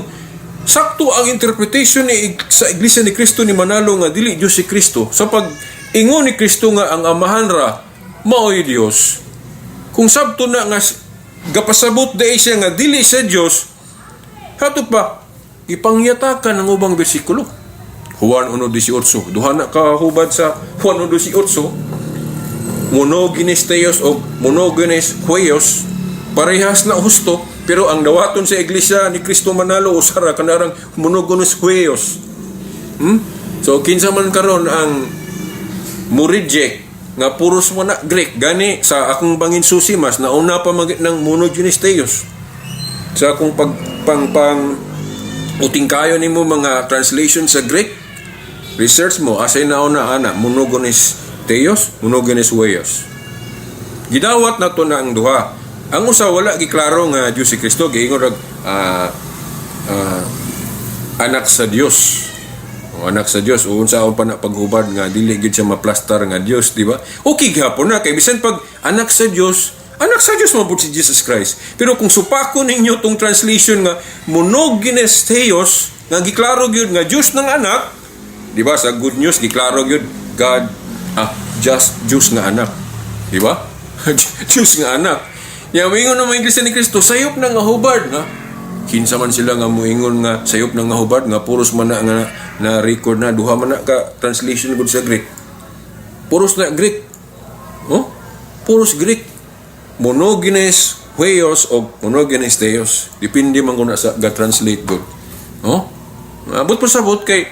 sakto ang interpretation ni sa Iglesia ni Cristo ni Manalo nga dili Dios si Kristo, sa pag ingon ni Kristo nga ang Amahan ra maoy Dios, kung sabto na nga gapasabot dai siya nga dili siya Dios, hato pa ipangyatakan ang ubang bersikulo. Juan 1:18, duha na kahubad sa Juan 1:18, monogenes theos o monogenes huios, parehas na husto, pero ang dawaton sa Iglesia ni Cristo Manalo usara kanarang monogenes huios. So kinsa man karon ang mo reject nga puros mo na Greek, gani sa akong bangin susi mas nauna pa mag ng monogenes theos sa akong pag pang pang uting kayo nimo mga translation sa Greek, research mo asay nauna ana, monogenes theos, monogenes huios. Gidawat na to na ang duha. Ang usa wala giklaro nga Dios si Kristo, giingon rag anak sa Dios. O, anak sa Dios o unsa pa na paghubad nga dili gid siya maplastar nga Dios, di ba? Okay gihapon na kay bisan pag anak sa Dios, anak sa Dios man pud si Jesus Christ. Pero kung supako ninyo tong translation nga monogenes theos nga giklaro gyud nga Dios ng anak, di ba? Sa Good News giklaro gyud God, just Dios nga anak, di ba? Dios nga anak. Ya, moingon ng mga Iglesia ni Kristo, sayop na nga hubad nga. Kinsa man sila nga muingon nga sayop na nga hubad, nga puros man na nga na record na duha man na ka translation gud sa Greek. Puros na Greek. Oh? Puros Greek. Monogenes huios o monogenes theos. Depende man kung na sa ga-translate gud. Oh? Abot pa sabot kay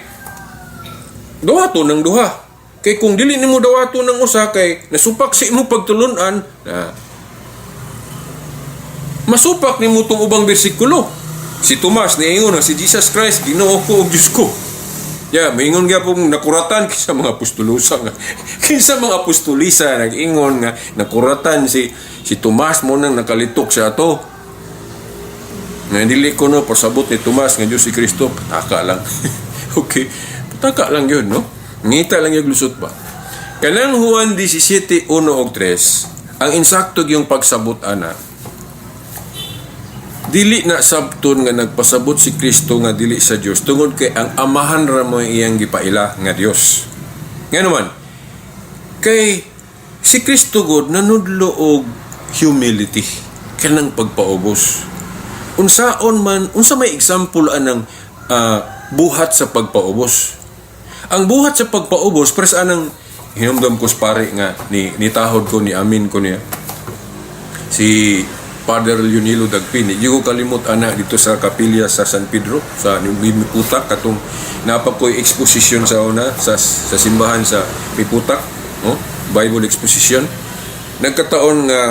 dawato ng duha. Kay kung dili nimo dawato ng usa kay nasupak sa imong pagtulunan na masupak nimo tong ubang bersikulo. Si Tomas niingon nga si Jesus Christ Ginoo ko ug Diyos ko. Ya, maingon gyapon nakuratan kinsa mga apostolosa nga. Kinsa mga apostolisa nag-ingon nga nakuratan si Tomas mo nang nakalitok siya ato. Nga dili ko no pasabot ni Tomas nga Diyos si Kristo, pataka lang. Okay. Pataka lang yun, no? Ngita lang yung lusot ba. Kanang Juan 17:1 ug 3, ang insakto yung pagsabot ana, dili na sabton nga nagpasabot si Kristo nga dili sa Dios tungod kay ang Amahan ra mo iyang gipaila nga Dios. Nga naman, kay si Kristo God nanudlo og humility, kanang pagpaubos. Unsaon man, unsa may example anang buhat sa pagpaubos? Ang buhat sa pagpaubos, pres anang hinumdum ko sa pare nga ni tahod ko, ni amin ko niya si Father Leonilo Dagpin. Di ko kalimot ana dito sa kapilya sa San Pedro sa Miputak, katong napa ko'y exposition sa una sa simbahan sa Miputak, no? Bible exposition. Nagkataon nga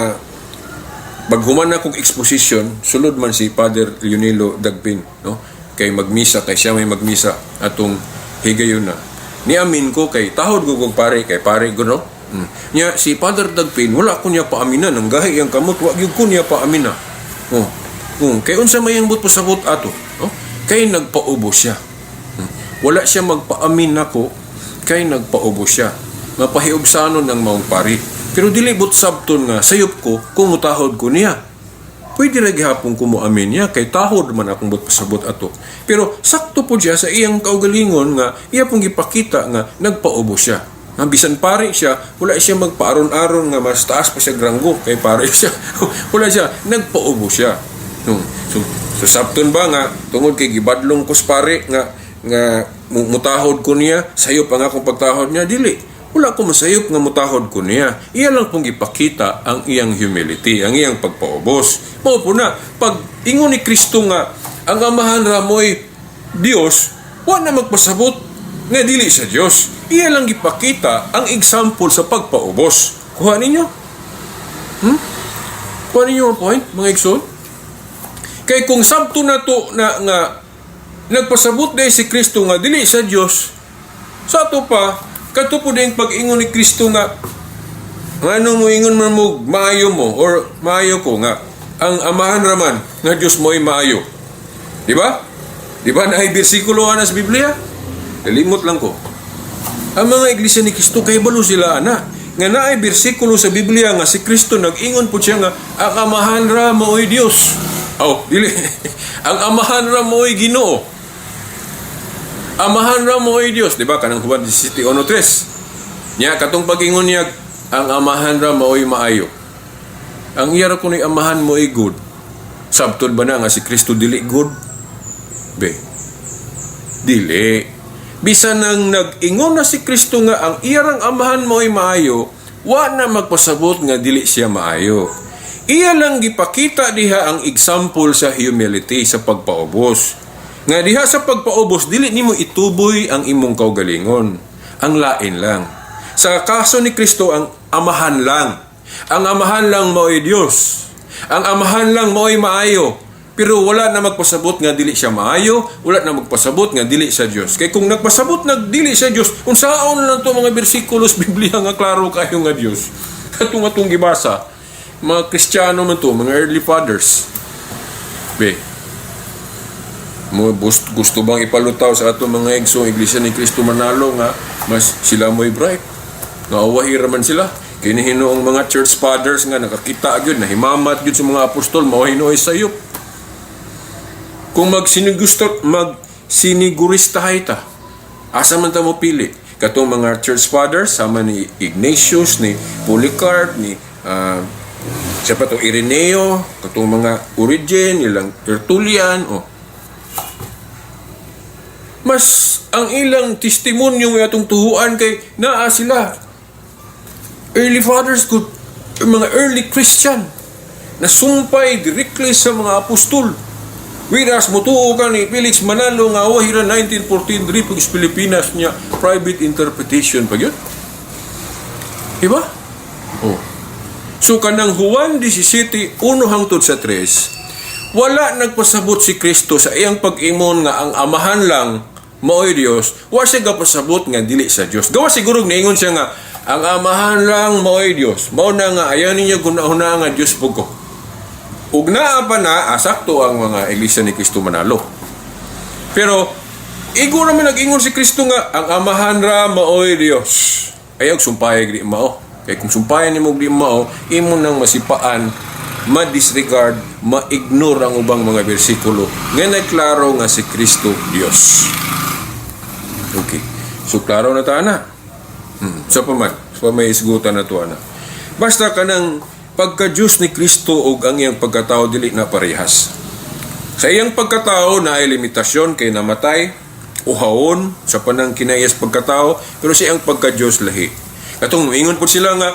paghuman na kong exposition, sulod man si Father Leonilo Dagpin, no? Kay magmisa, kay siya may magmisa atong higayon na. Niamin ko kay tahod ko kong pare, kay pare ko, no? Nya si Father Dagpin wala ko niya paaminan, ang gahi ang kamot, wa gyud ko niya paamina. Oh. Kay unsa may ang but pasabot ato, no? Kay nagpaubos siya. Wala siya magpaamin nako kay nagpaubos siya. Mapahiubsanon ng maong pari. Pero dili but sabton nga sayop ko kung mutahod ko niya. Pwede ra gihapon ko moamin niya kay tahod man akong but pasabot ato. Pero sakto po siya sa iyang kaugalingon nga iya pong gipakita nga nagpaubos siya. Nga bisan pare siya, wala siya magpaaron-aron nga mas taas pa siya granggo kay pare siya. Wala siya, nagpaubos siya. So sabton ba nga tungod kay gibadlong ko sa pare nga mutahod ko niya, sayop ang akong pagtahod niya? Dili. Wala ko masayop nga mutahod ko niya. Iya lang pong gipakita ang iyang humility, ang iyang pagpaubos. Mao po na, pag ingon ni Kristo nga ang Amahan ra mo'y Dios, wa na magpasabot nga dili sa Dios. Iya lang gipakita ang example sa pagpaubos. Kuha ninyo? Kuha ninyo ang point, mga igsoon? Kay kung sabto na to na nga nagpasabot day si Kristo nga dili sa Dios, sa ato pa kadto po din pag-ingon ni Kristo nga ngano mo ingon man mo maayo mo or maayo ko, nga ang Amahan raman nga Dios mo'y maayo. Di ba? Di ba naay bersikulo ana sa Biblia? Nalimot lang ko. Ang mga Iglesia ni Kristo kay balo sila ana nga naay bersikulo sa Biblia nga si Kristo nag-ingon po siya nga ang Amahan ra mao'y Dios. Oh, dili. Ang Amahan ra mao'y Ginoo. Amahan ra mao'y Dios, di ba? Kanang Juan 17:1-3. Nya katong pag-ingon niya ang Amahan ra mao'y maayo. Ang iya ra kuno'y Amahan mo'y good. Sabton ba na nga si Kristo dili good? Be. Dili. Bisan nang nag-ingon na si Kristo nga ang iyarang Amahan mo'y maayo, wa na magpasabot nga dili siya maayo. Iya lang gipakita diha ang example sa humility, sa pagpaubos. Nga diha sa pagpaubos, dili nimo ituboy ang imong kaugalingon. Ang lain lang. Sa kaso ni Kristo, ang Amahan lang. Ang Amahan lang mao'y Dios. Ang Amahan lang mao'y maayo. Pero wala na magpasabot nga dili siya maayo, wala na magpasabot nga dili siya Dios. Kay kung nagpasabot nag dili siya Dios, unsaon lang to mga bersikulo sa Biblia nga klaro kayo nga Dios? Katong atong gibasa, mga Kristiyano man to, mga early fathers. Be, mo gusto bang ipalutaw sa ato mga igsoong Iglesia ni Cristo Manalo nga mas sila mo'y bright? Nga awahi man sila. Kini hinuong mga church fathers nga nakakita gyud, nahimamat gyud sa mga apostol, mao hinuoy sayop. Kung magsinigusto magsiniguristahay ta, asa man ta mo pili? Katong mga church fathers sama ni Ignatius, ni Polycarp, ni Siya pa itong Ireneo, katong mga Origen, ilang Tertullian, oh. Mas ang ilang testimonyo nga atong tuhuan kay naa sila. Early fathers good, mga early Christian na sumpay directly sa mga apostol. Whereas mutuo ka ni Felix Manalo nga awahira 1914 diri pag Pilipinas niya, private interpretation pa gyud. Diba? Oh. So kanang Juan 17, 1 hangtod sa 3, wala nagpasabot si Kristo sa iyang pag-ingon nga ang Amahan lang maoy Dios, wa siya gapasabot nga dili sa Dios. Gawa siguro niingon siya nga ang Amahan lang maoy Dios. Mao na nga ayaw ninyo guna-huna nga Dios pud ko. Ug naa pa na sakto ang mga Iglesia ni Cristo manalo. Pero igo naman nag-ingon si Kristo nga ang Amahan ra maoy Dios. Ayaw sumpayag di mao. Kay kung sumpayan nimo di mao, imo nang masipaan, ma-disregard, ma-ignore ang ubang mga bersikulo nga nagklaro nga si Kristo Dios. Okay. So klaro na ta na. Sa pa man, sa may isgutan na to ana. Basta kanang pagka-Diyos ni Kristo ug ang iyang pagkatao dili na parehas. Sa iyang pagkatao na ay limitasyon kay namatay, uhawon sa panang kinayas pagkatao, pero sa iyang pagka-Diyos lahi. Katong moingon po sila nga,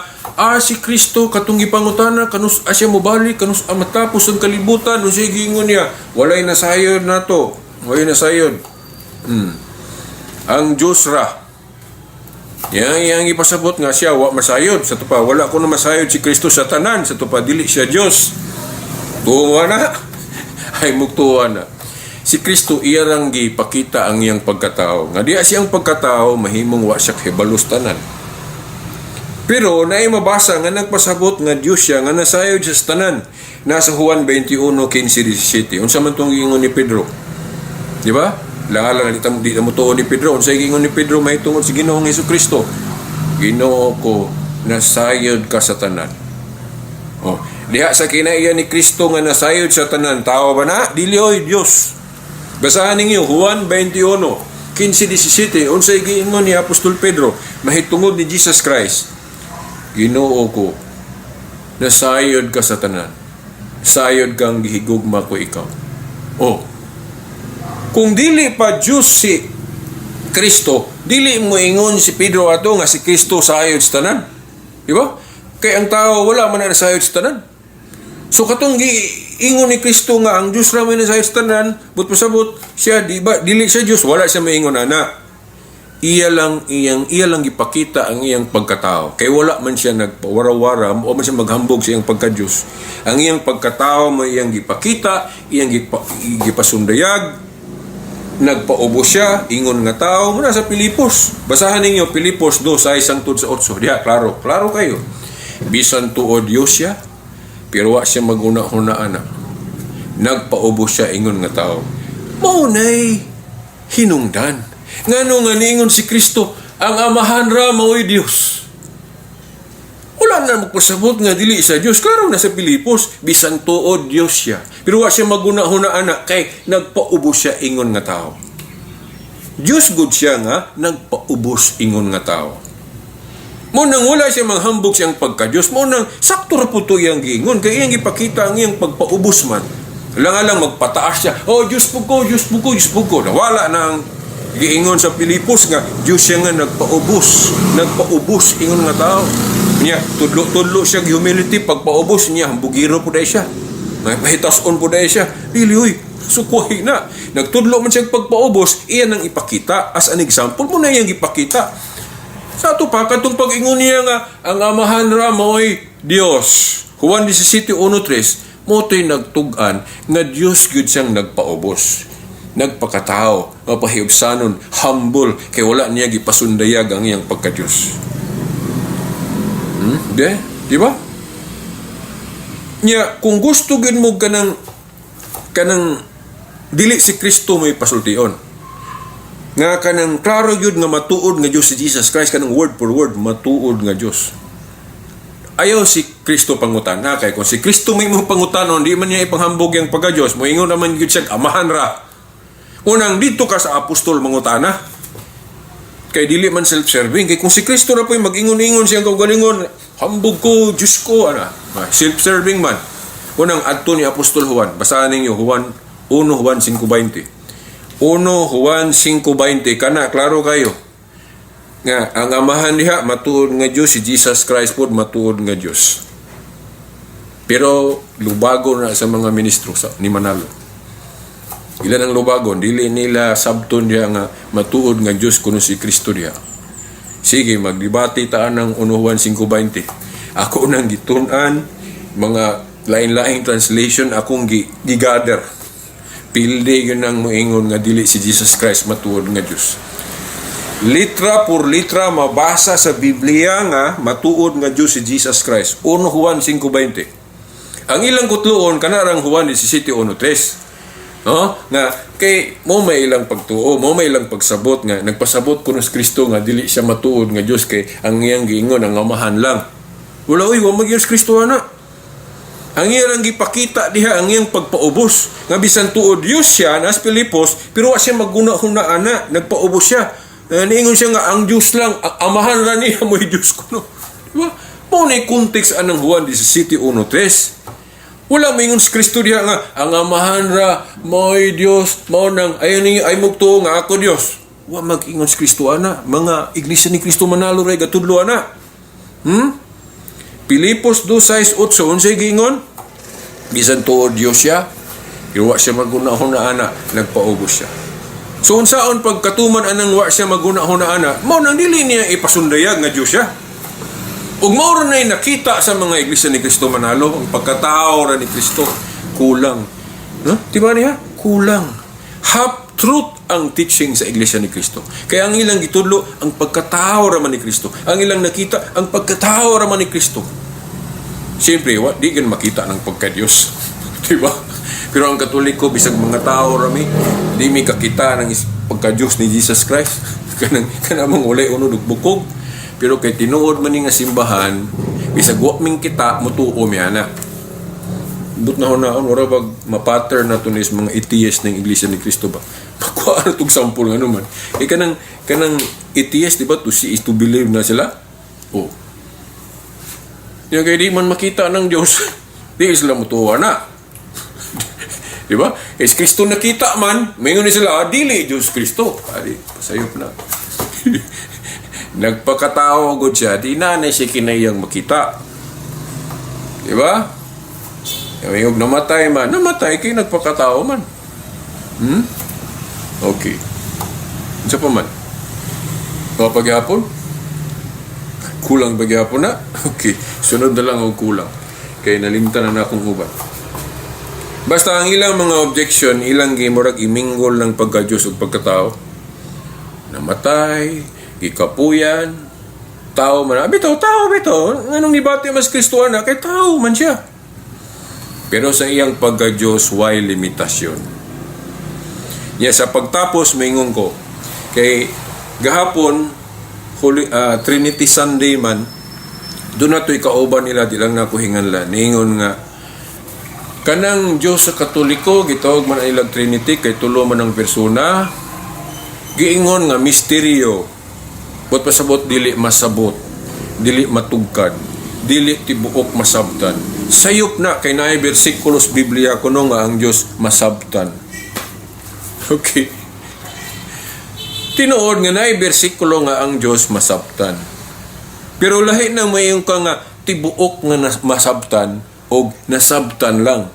si Kristo katong gipangutana kanus siya mobalik, kanus matapos ang kalibutan, unsay giingon niya? Walay nasayod nato. Walay nasayod. Ang Diyos ra. Yang yang ipasabot nga siya wa masayod sa tupa, wala ko na masayod si Kristo sa tanan, sa tupa dili siya Dios. Tuwa na. Ay mugtuwa na. Si Kristo iya rang gipakita ang iyang pagkatao. Nga diya siyang pagkatao mahimong wa siya hibalos tanan. Pero naay mabasa nga nagpasabot nga Dios siya nga nasayod siya sa tanan. Nasa Juan 21:15-17. Unsa man tong giingon ni Pedro? Di ba? Lang di mo tuo ni Pedro. Unsa giingon ni Pedro mahitungod sa Ginoong Hesus Kristo? "Ginoo ko, nasayod ka sa tanan." Oh, diha sa kinaiya ni Kristo nga nasayod sa tanan, tao ba na? Dili oy, Dios. Basahan ninyo Juan 21:15-17. Unsay giingon ni Apostol Pedro mahitungod ni Jesus Christ? "Ginoo ko, nasayod ka sa tanan. Sayod kang gihigugma ko ikaw." Oh. Kung dili pa Diyos si Kristo, dili mo ingon si Pedro ato nga si Kristo sayod sa tanan. Di ba? Kay ang tao wala man na nasayod sa tanan. So katong giingon ni Kristo nga ang Diyos ra may nasayod sa tanan, but pasabot siya di ba dili siya Diyos, wala siya maingon ana. Iya lang gipakita ang iyang pagkatao. Kay wala man siya nagpawara-wara o man siya maghambog sa iyang pagka-Diyos. Ang iyang pagkatao may iyang gipakita, iyang gipasundayag, nagpaubos siya, ingon nga tao, muna sa Pilipos. Basahan ninyo, Pilipos 2, 6 hangtod sa 8. Diya, klaro, klaro kayo. Bisan tuod Diyos siya, pero wa siya maguna-huna ana. Nagpaubos siya ingon nga tao. Maunay hinungdan. Ngano nga niingon si Kristo, ang Amahan ra mao'y Dios? Wala na magpasabot nga dili sa Dios. Klaro na sa Pilipos, bisan tuod Dios siya. Pero wa siya maguna-huna ana kay nagpaubos siya ingon nga tao. Dios gud siya nga nagpaubos ingon nga tao. Mo nang wala siya manghambog siyang pagka-Diyos, mo nang sakto ra po to iyang giingon, kay iyang gipakita ang iyang pagpaubos man. Lang lang magpataas siya, "Oh, Diyos po ko, Diyos po ko, Diyos po ko." Nawala na ang giingon sa Pilipos nga Diyos siya nga nagpaubos, nagpaubos ingon nga tao. Niya, tudlo-tudlo siya humility, pagpaubos niya, hambugiro po dahil siya. May pahitason po dahil siya. Dili, huy, sukwahi na. Nagtudlo man siya pagpaubos, iyan ang ipakita. As an example mo na iyang ipakita. Sa ato pa, katong pag-ingon niya nga, ang Amahan ra mao'y Dios. Juan 17:1-3, mo to'y nagtug-an nga Dios gyud siyang nagpaubos. Nagpakatao, mapahiubsanon, humble, kay wala niya gipasundayag ang iyang pagka-Diyos. De? Di ba? Nya, kung gusto gyud mo kanang dili si Kristo may pasultion, nga kanang klaro gyud nga matuod nga Dios si Jesus Christ, kanang word for word matuod nga Dios. Ayaw si Kristo pangutana kay kung si Kristo may mong pangutanon, di man niya ipanghambog yang pagka-Dios, moingon naman gyud siya Amahan ra. Unang dito ka sa apostol mangutana. Kay dili man self-serving. Kay kung si Kristo na po'y mag-ingon-ingon siyang kaugalingon, Hambog ko, Diyos ko, ana. Ah, self-serving man. Unang adto ni Apostol Juan. Basahan ninyo, Juan 1 Juan 5:20. 1 Juan 5:20. Kana, klaro kayo. Nga, ang Amahan diha, matuod nga Diyos, si Jesus Christ po, matuod nga Diyos. Pero lubago na sa mga ministro sa, ni Manalo. Ilan ang lubagon? Dili nila sabton diha nga matuod nga Diyos kuno si Kristo diha. Sige, magdebate ta ng 1 Juan 5:20. Ako nang gitun-an mga lain-laing translation akong gigather. Pildi yun ang moingon nga dili si Jesus Christ matuod nga Diyos. Litra por litra mabasa sa Biblia nga matuod nga Diyos si Jesus Christ. 1 Juan 5:20. Ang ilang kutluon kanarang Juan 17:1-3. No? Nga kay mo may ilang pagtuo, mo may ilang pagsabot nga nagpasabot kuno si Kristo nga dili siya matuod nga Dios kay ang iyang giingon ang Amahan lang. Wala oy, wa magyos Kristo ana. Ang iyang gipakita diha ang iyang pagpaubos nga bisan tuod Dios siya nas Pilipos, pero wa siya maguna-huna ana, nagpaubos siya. Niingon siya nga ang Dios lang, ang Amahan ra niya mo'y Dios kuno. Di ba? Mo na context anang Juan 17:1-3. Wala moingon si Kristo diha nga ang Amahan ra mo'y Dios, mao nang ayon ninyo ay mugtuo nga ako Dios. Wa mag-ingon si Kristo ana, mga Iglesia ni Kristo Manalo ra gatudlo ana. Pilipos 2:6-8, unsay giingon? Bisan tuod Dios siya, pero wa siya maguna-huna ana, nagpaubos siya. So unsaon pagkatuman anang wa siya maguna-huna ana, mao nang dili niya ipasundayag nga Dios siya. Ug mao ra nay nakita sa mga Iglesia ni Cristo Manalo, ang pagkatao ra ni Kristo kulang. No? Di ba niya? Kulang. Half truth ang teaching sa Iglesia ni Cristo. Kaya ang ilang gitudlo, ang pagkatao ra man ni Kristo. Ang ilang nakita, ang pagkatao ra man ni Kristo. Siyempre, wa, di gan makita ng pagka-Diyos. Di ba? Pero ang Katoliko, bisag mga tao rami, di mi kakita ng pagka-Diyos ni Jesus Christ. Kanang mong walay unod ug bukog. Pero kay tinuod man ni nga simbahan, bisag wa ming kita, mutuo mi ana. But na hunaon, wala bag ma-pattern na to ni mga atheist ng Iglesia ni Cristo ba? Makuha na tong sample nga naman. Eh kanang atheist, di ba? To see is to believe na sila? Oh. Yung kay di man makita ng Diyos, di sila mutuwa na. Di ba? Es Kristo nakita man, maingon ni sila, ah, dili Diyos Kristo. Adi, pasayop na. Nagpakatao gud siya, di na na siya kinahiyang makita. Di ba? Yung namatay man, namatay kay nagpakatao man. Okay. Unsa pa man? Mga pagyapon? Kulang ba gyapon na? Okay. Sunod na lang og kulang. Kay nalimtan na na akong uban. Basta ang ilang mga objection, ilang gimurag iminggol ng pagka-Diyos ug pagkatao. Namatay, gikapuyan, tao man. Ah, bitaw, tao, bitaw. Anong nibati mas Kristo na? Kay tao man siya. Pero sa iyang pagka-Diyos, way limitasyon. Ya, sa pagtapos, maingon ko, kay gahapon, Holy, Trinity Sunday man, doon na to'y kauban nila, di lang na ako hinganlan. Niingon nga, kanang Diyos sa Katoliko, gitawag man ang ilang Trinity, kay tulo man ang persona, giingon nga misteryo, but pasabot dili masabot, dili matugkad, dili tibuok masabtan. Sayop na kay naay bersikulos Biblia kuno nga ang Dios masabtan. Okay. Tinuod nga naay bersikulo nga ang Dios masabtan. Pero lahi na mayon ka nga tibuok nga masabtan o nasabtan lang.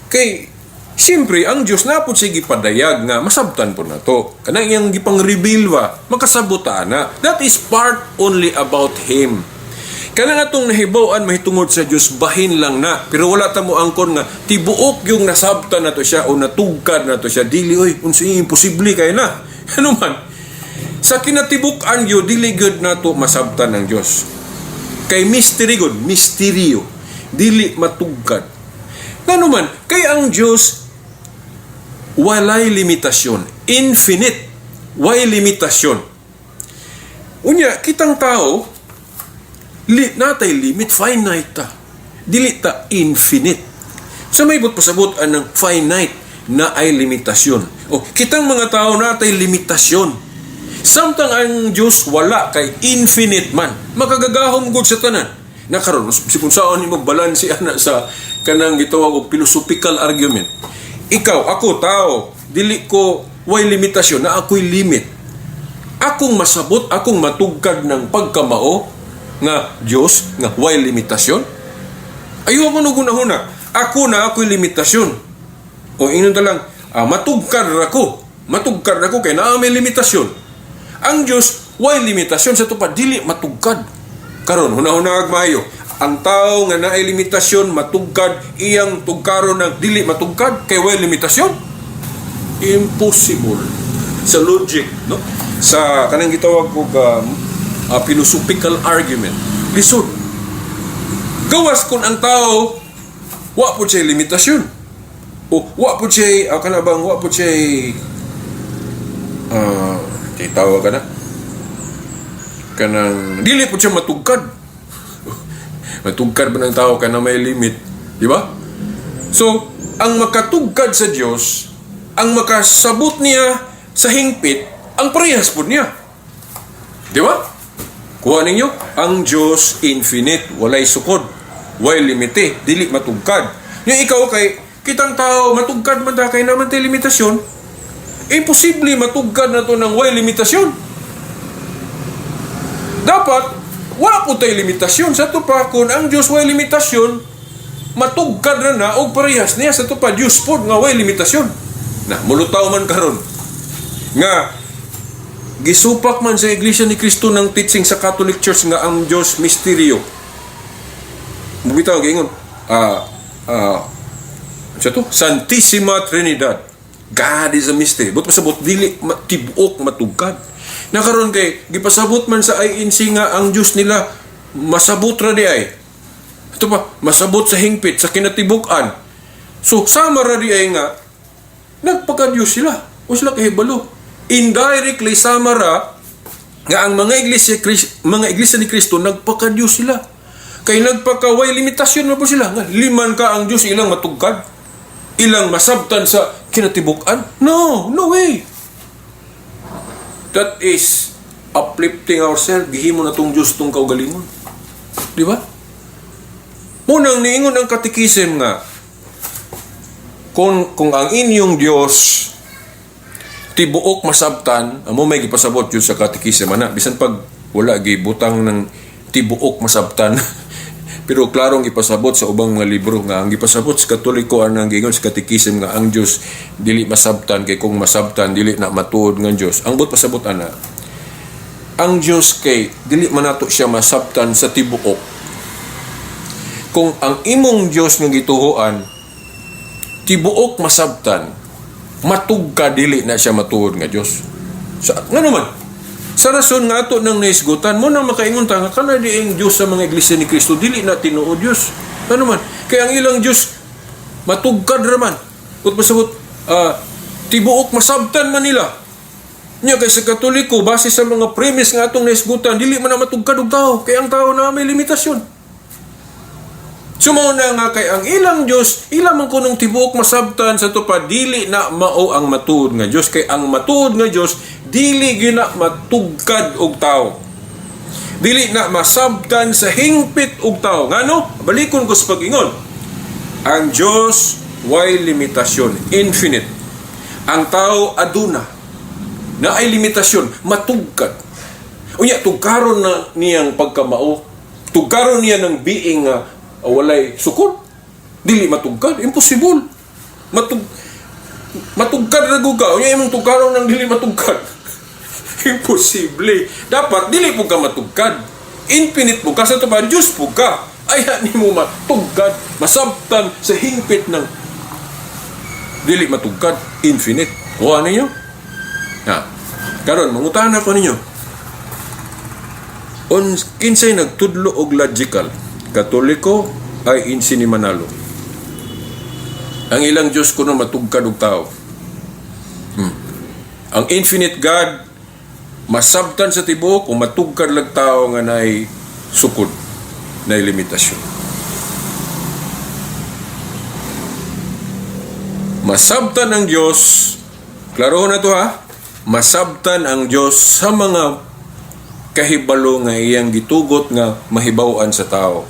Kay siyempre ang Dios na pud sige padayag nga masabtan po na to. Kanang iyang gipang-reveal ba, makasabot na. That is part only about Him. Kanang atong nahibaw-an mahitungod sa Dios bahin lang na. Pero wala ta mo angkon nga tibuok yung nasabtan na to siya o natugkad na to siya. Dili oy, unsa imposible kay na. Ano man? Sa kinatibuk-an gyud dili gyud nato masabtan ng Dios. Kay mystery gud, misteryo. Dili matugkad. Ngano man, kay ang Dios walay limitasyon. Infinite. Way limitasyon. Unya, kitang tao, natay limit, finite ta. Dili ta infinite. Sa may but pasabot anang finite na ay limitasyon. O, kitang mga tao natay limitasyon. Samtang ang Diyos wala kay infinite man. Makagagahom gud sa tanan. Na karon kung saan nimo balanse ana sa kanang gitawag og philosophical argument. Ikaw, ako tao, dili ko way limitasyon, na ako'y limit. Akong masabot, akong matugkad ng pagkamao nga Dios nga way limitasyon. Ayaw mo nung huna. Ako na ako'y limitasyon. O ingnon ta lang, matugkad ra ko. Matugkad ra ko kay naa may limitasyon. Ang Dios way limitasyon, sa pa dili matugkad. Karon huna-huna maayo. Ang tao nga naay limitasyon matugkad, iyang tugkaron ng dili matugkad kay way limitasyon. Impossible sa logic, no? Sa kanang gitawag og philosophical argument. Lisod. Gawas kung ang tao wa po siya limitasyon. O wa po siya kana bang wa po siya tawag ka na kanang dili po siya matugkad. Matugkad ba ng tao kana may limit, di ba? So, ang makatugkad sa Dios, ang makasabot niya sa hingpit, ang parehas po niya. Di ba? Kuha ninyo, ang Diyos infinite, walay sukod, way limite, dili matugkad. Yung ikaw kay, kitang tao, matugkad man ta, kay naman tayo limitasyon, imposible matugkad na to ng way limitasyon. Dapat, wala po tayo limitasyon. Sa to pa, kung ang Diyos way limitasyon, matugkad na na og parehas niya. Sa to pa, Diyos po nga way limitasyon. Na, mulutaw man karon nga, gisupak man sa Iglesia ni Cristo ng teaching sa Catholic Church nga ang Diyos misteryo. Bitaw giingon, sa to? Santissima Trinidad. God is a mystery. But pasabot dili tibuok matugkad. Nakaron kay gipasabot man sa INC nga ang Diyos nila masabot ra di ay. Ito pa, masabot sa hingpit, sa kinatibuk-an. So, sama ra di ay nga, nagpaka-Diyos sila. O sila kahibalo. Indirectly, sama ra nga ang mga iglesia ni Kristo nagpaka-Diyos sila. Kay nagpakaway limitasyon na po sila. Nga, liman ka ang Diyos ilang matugkad. Ilang masabtan sa kinatibuk-an. No, no way. That is uplifting ourselves. Gihimo na tong Diyos tong kaugalingon. Di ba? Munang niingon ang katikism nga kung ang inyong Diyos tibuok masabtan, amo may gipasabot yun sa katikism ana, bisan pag wala gibutang ng tibuok masabtan, pero klarong gipasabot sa ubang mga libro nga ang gipasabot sa Katoliko ang giingon sa katikism nga ang Dios dili masabtan kay kung masabtan dili na matuod nga Dios. Ang but pasabot ana, ang Dios kay dili man nato siya masabtan sa tibuok. Kung ang imong Dios nga gituhoan tibuok masabtan, matugka, dili na siya matuod nga Dios. Sa ngano man? Sa rason nga ato nang naisgutan mo nang makaingon ta nga kana diing Dios sa mga iglesia ni Kristo dili na tinuod Dios. Ngano man? Kay ang ilang Dios matugkad ra man. Kung pasabot tibuok masabtan man nila. Nya kay sa Katoliko, base sa mga premise nga atong naisgutan, dili man na matugkad og tao kay ang tao na may limitasyon. Sumo na nga kay ang ilang Diyos, ilang man kunong tibuok masabtan, sa tupad dili na mao ang matuod nga Diyos, kay ang matuod nga Diyos dili gina matugkad og tao. Dili na masabtan sa hingpit og tao. Ngano? Balikon ko sa pag-ingon. Ang Diyos way limitasyon, infinite. Ang tao aduna na ay limitasyon, matugkad. Unya tugkaron na niyang pagkamao, tugkaron niya ng being nga walay sukod. Dili matugkad, impossible. Matugkad ra gud ka. Unya imong tugkaron ng dili matugkad. Imposible. Dapat dili po ka matugkad. Infinite po ka sa tuba, Diyos po ka. Ay nimo matugkad, masabtan sa hingpit ng dili matugkad, infinite. Kuha ninyo? Ha. Karon mangutana ko ninyo. On kinsay nagtudlo og logical, Katoliko ay INC ni Manalo? Ang ilang Diyos kuno matugkad og tao. Ang infinite God masabtan sa tibuok o matugkad lag tao nga naay sukod, naay limitasyon? Masabtan ang Diyos, klaro na to ha, masabtan ang Diyos sa mga kahibalo nga iyang gitugot nga mahibaw-an sa tao,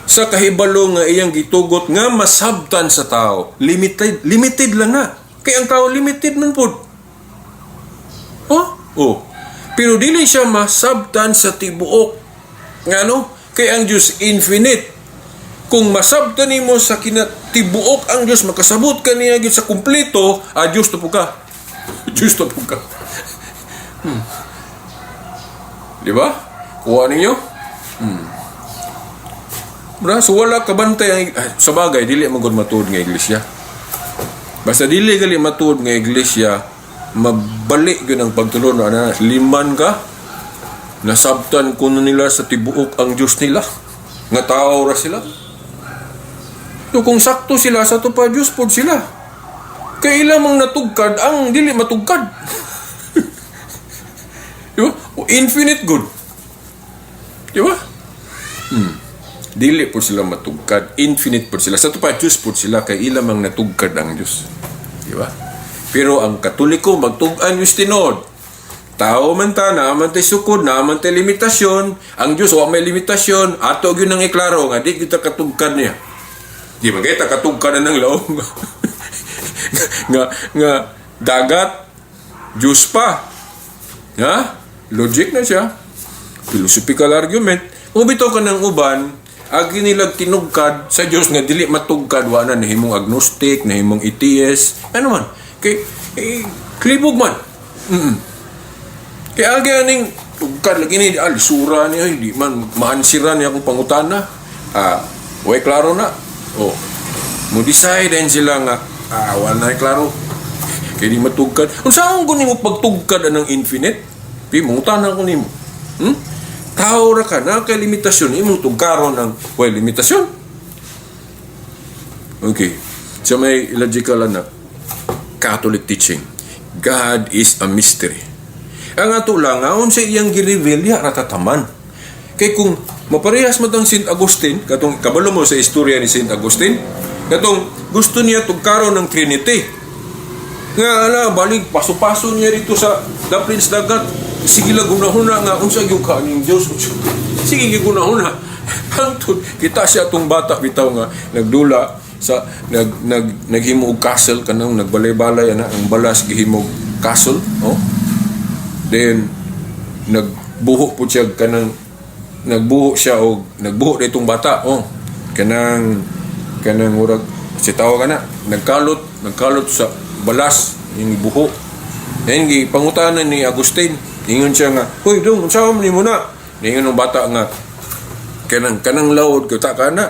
sa kahibalo nga iyang gitugot nga masabtan sa tao. Limited, limited lang na. Kay ang tao limited man pod. Oh? Oh. Pero dili siya masabtan sa tibuok. Ngano? Kay ang Diyos infinite. Kung masabtan nimo sa kinatibuok ang Diyos, makasabot ka niya gyud sa kumpleto, ah, Diyos to po ka. Diyos to po ka. Di ba? Kuha ninyo? Bra, so wala kabantay ang ah, sa bagay dili man gud matuod nga iglesia. Basta dili gali matuod nga iglesia, mabali gyud ang pagtulon ana liman ka. Nasabtan kuno nila sa tibuok ang Dios nila. Nga tao ra sila. So kung sakto sila sa pa, Dios pod sila. Kay ilang mang natugkad ang dili matugkad. Di ba? O infinite good. Di ba? Dili po sila matugkad. Infinite po sila. Sa pa, Diyos po sila kay ila mang natugkad ang Diyos. Di ba? Pero ang Katoliko magtug-an yung tinuod. Tao man ta, naa man tay sukod, naa man tay limitasyon. Ang Diyos wa may limitasyon. Ato gyud nang iklaro nga di kita katugkad niya. Di ba kita katugkad na ng laom nga dagat Diyos pa. Ha? Logic na siya. Philosophical argument. Kung bitaw ka ng uban, agi nilag tinugkad sa Diyos nga dili matugkad, wa na nahimong agnostic, nahimong atheist, ano man. Kay eh, klibog man. Kay agi aning tugkad lagi ni ah, lisura niya, hindi man maansiran niya akong pangutana. Ah, way klaro na. Oh. Mo decide din sila nga ah, wala na klaro. Kay di matugkad. Unsa ang nimo pagtugkad anang infinite? Pi mangutana ko nimo. Tao ra ka na kay limitasyon imong tugkaron ang way limitasyon. Okay. So may logical na Catholic teaching. God is a mystery. Ang ato lang, aon sa iyang gi-reveal ya ratataman. Kay kung maparehas mo tang Saint Augustine, katong kabalo mo sa istorya ni Saint Augustine, katong gusto niya tugkaron ng Trinity. Nga ala balik paso-paso niya dito sa daplin sa dagat. Sige lang gunahuna nga unsa gyud ka ning Dios. Sige gyud gunahuna. Hangtod kita siya atong bata bitaw nga nagdula sa nag nag naghimo og castle, kanang nagbalay-balay ana ang balas gihimog castle, oh. Then nagbuho po siya kanang nagbuho siya og nagbuho ditong bata, oh, kanang kanang murag si tawa kana nagkalot nagkalot sa balas yung buho. Then gi pangutana ni Agustin, ingon siya nga, "Hoy dong, unsa man nimo na?" Ningon ng bata nga kanang kanang lawod ko ta kana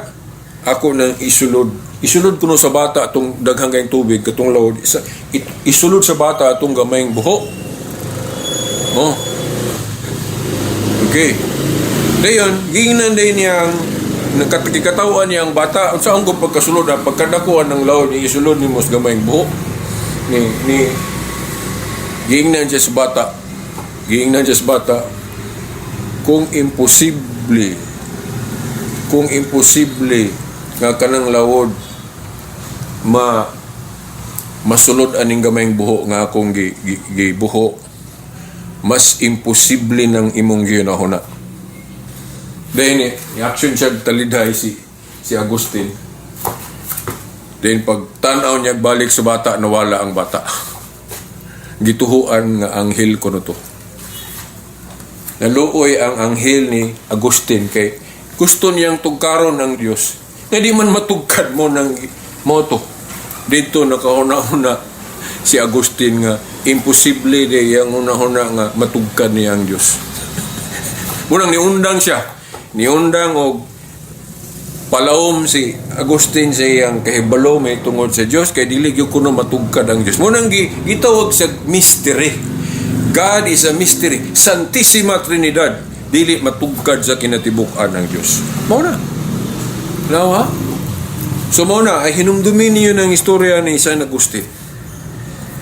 ako nang isulod isulod kuno sa bata atong daghang kayong tubig katong lawod isa, isulod sa bata atong gamayng buho. Oh, okay. Dayon giingnan day niyang nagkatawan niya ang bata, unsa ang pagkasulod ha, pagkadakuan ng lawod isulod nimo sa gamayng buho ni giingnan siya sa bata, giingnan siya sa bata, kung imposible nga kanang lawod ma masulod aning gamayng buho nga akong gi, gi, gibuho, mas imposible ng imong gihunahuna. Then eh, action siya talidhay si si Agustin. Then pag tanaw niya balik sa bata, nawala ang bata. Gituhuan nga anghel kuno to. Naluoy ang anghel ni Agustin kay gusto niyang tugkaron ng Dios. Nga di man matugkad mo ng moto. Dito nakahuna-huna si Agustin nga imposible di yang huna-huna nga matugkad niya ang Dios. Munang niundang siya. Niundang og palawom si Agustin sa iyang kahibalo may tungod sa Dios kay dili gyud kuno matugkad ang Dios. Munang gitawag sa mystery. God is a mystery. Santissima Trinidad dili matugkad sa kinatibuk-an ng Dios. Mao na. Now, ha? So mao na ay hinumdumin niyo ng istorya ni San Agustin.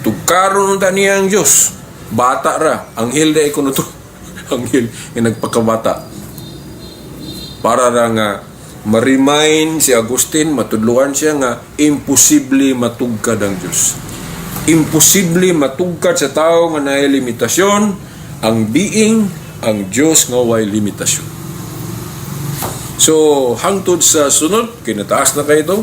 Tugkaron ta niya ang Dios. Bata ra, anghel dai kuno to. Anghel nga nagpakabata. Para ra nga ma-remind si Agustin, matudluan siya nga imposible matugkad ang Dios. Imposible matugkad sa tao nga naay limitasyon ang being, Ang Dios nga way limitasyon. So, hangtod sa sunod, kinataas na kayo ito.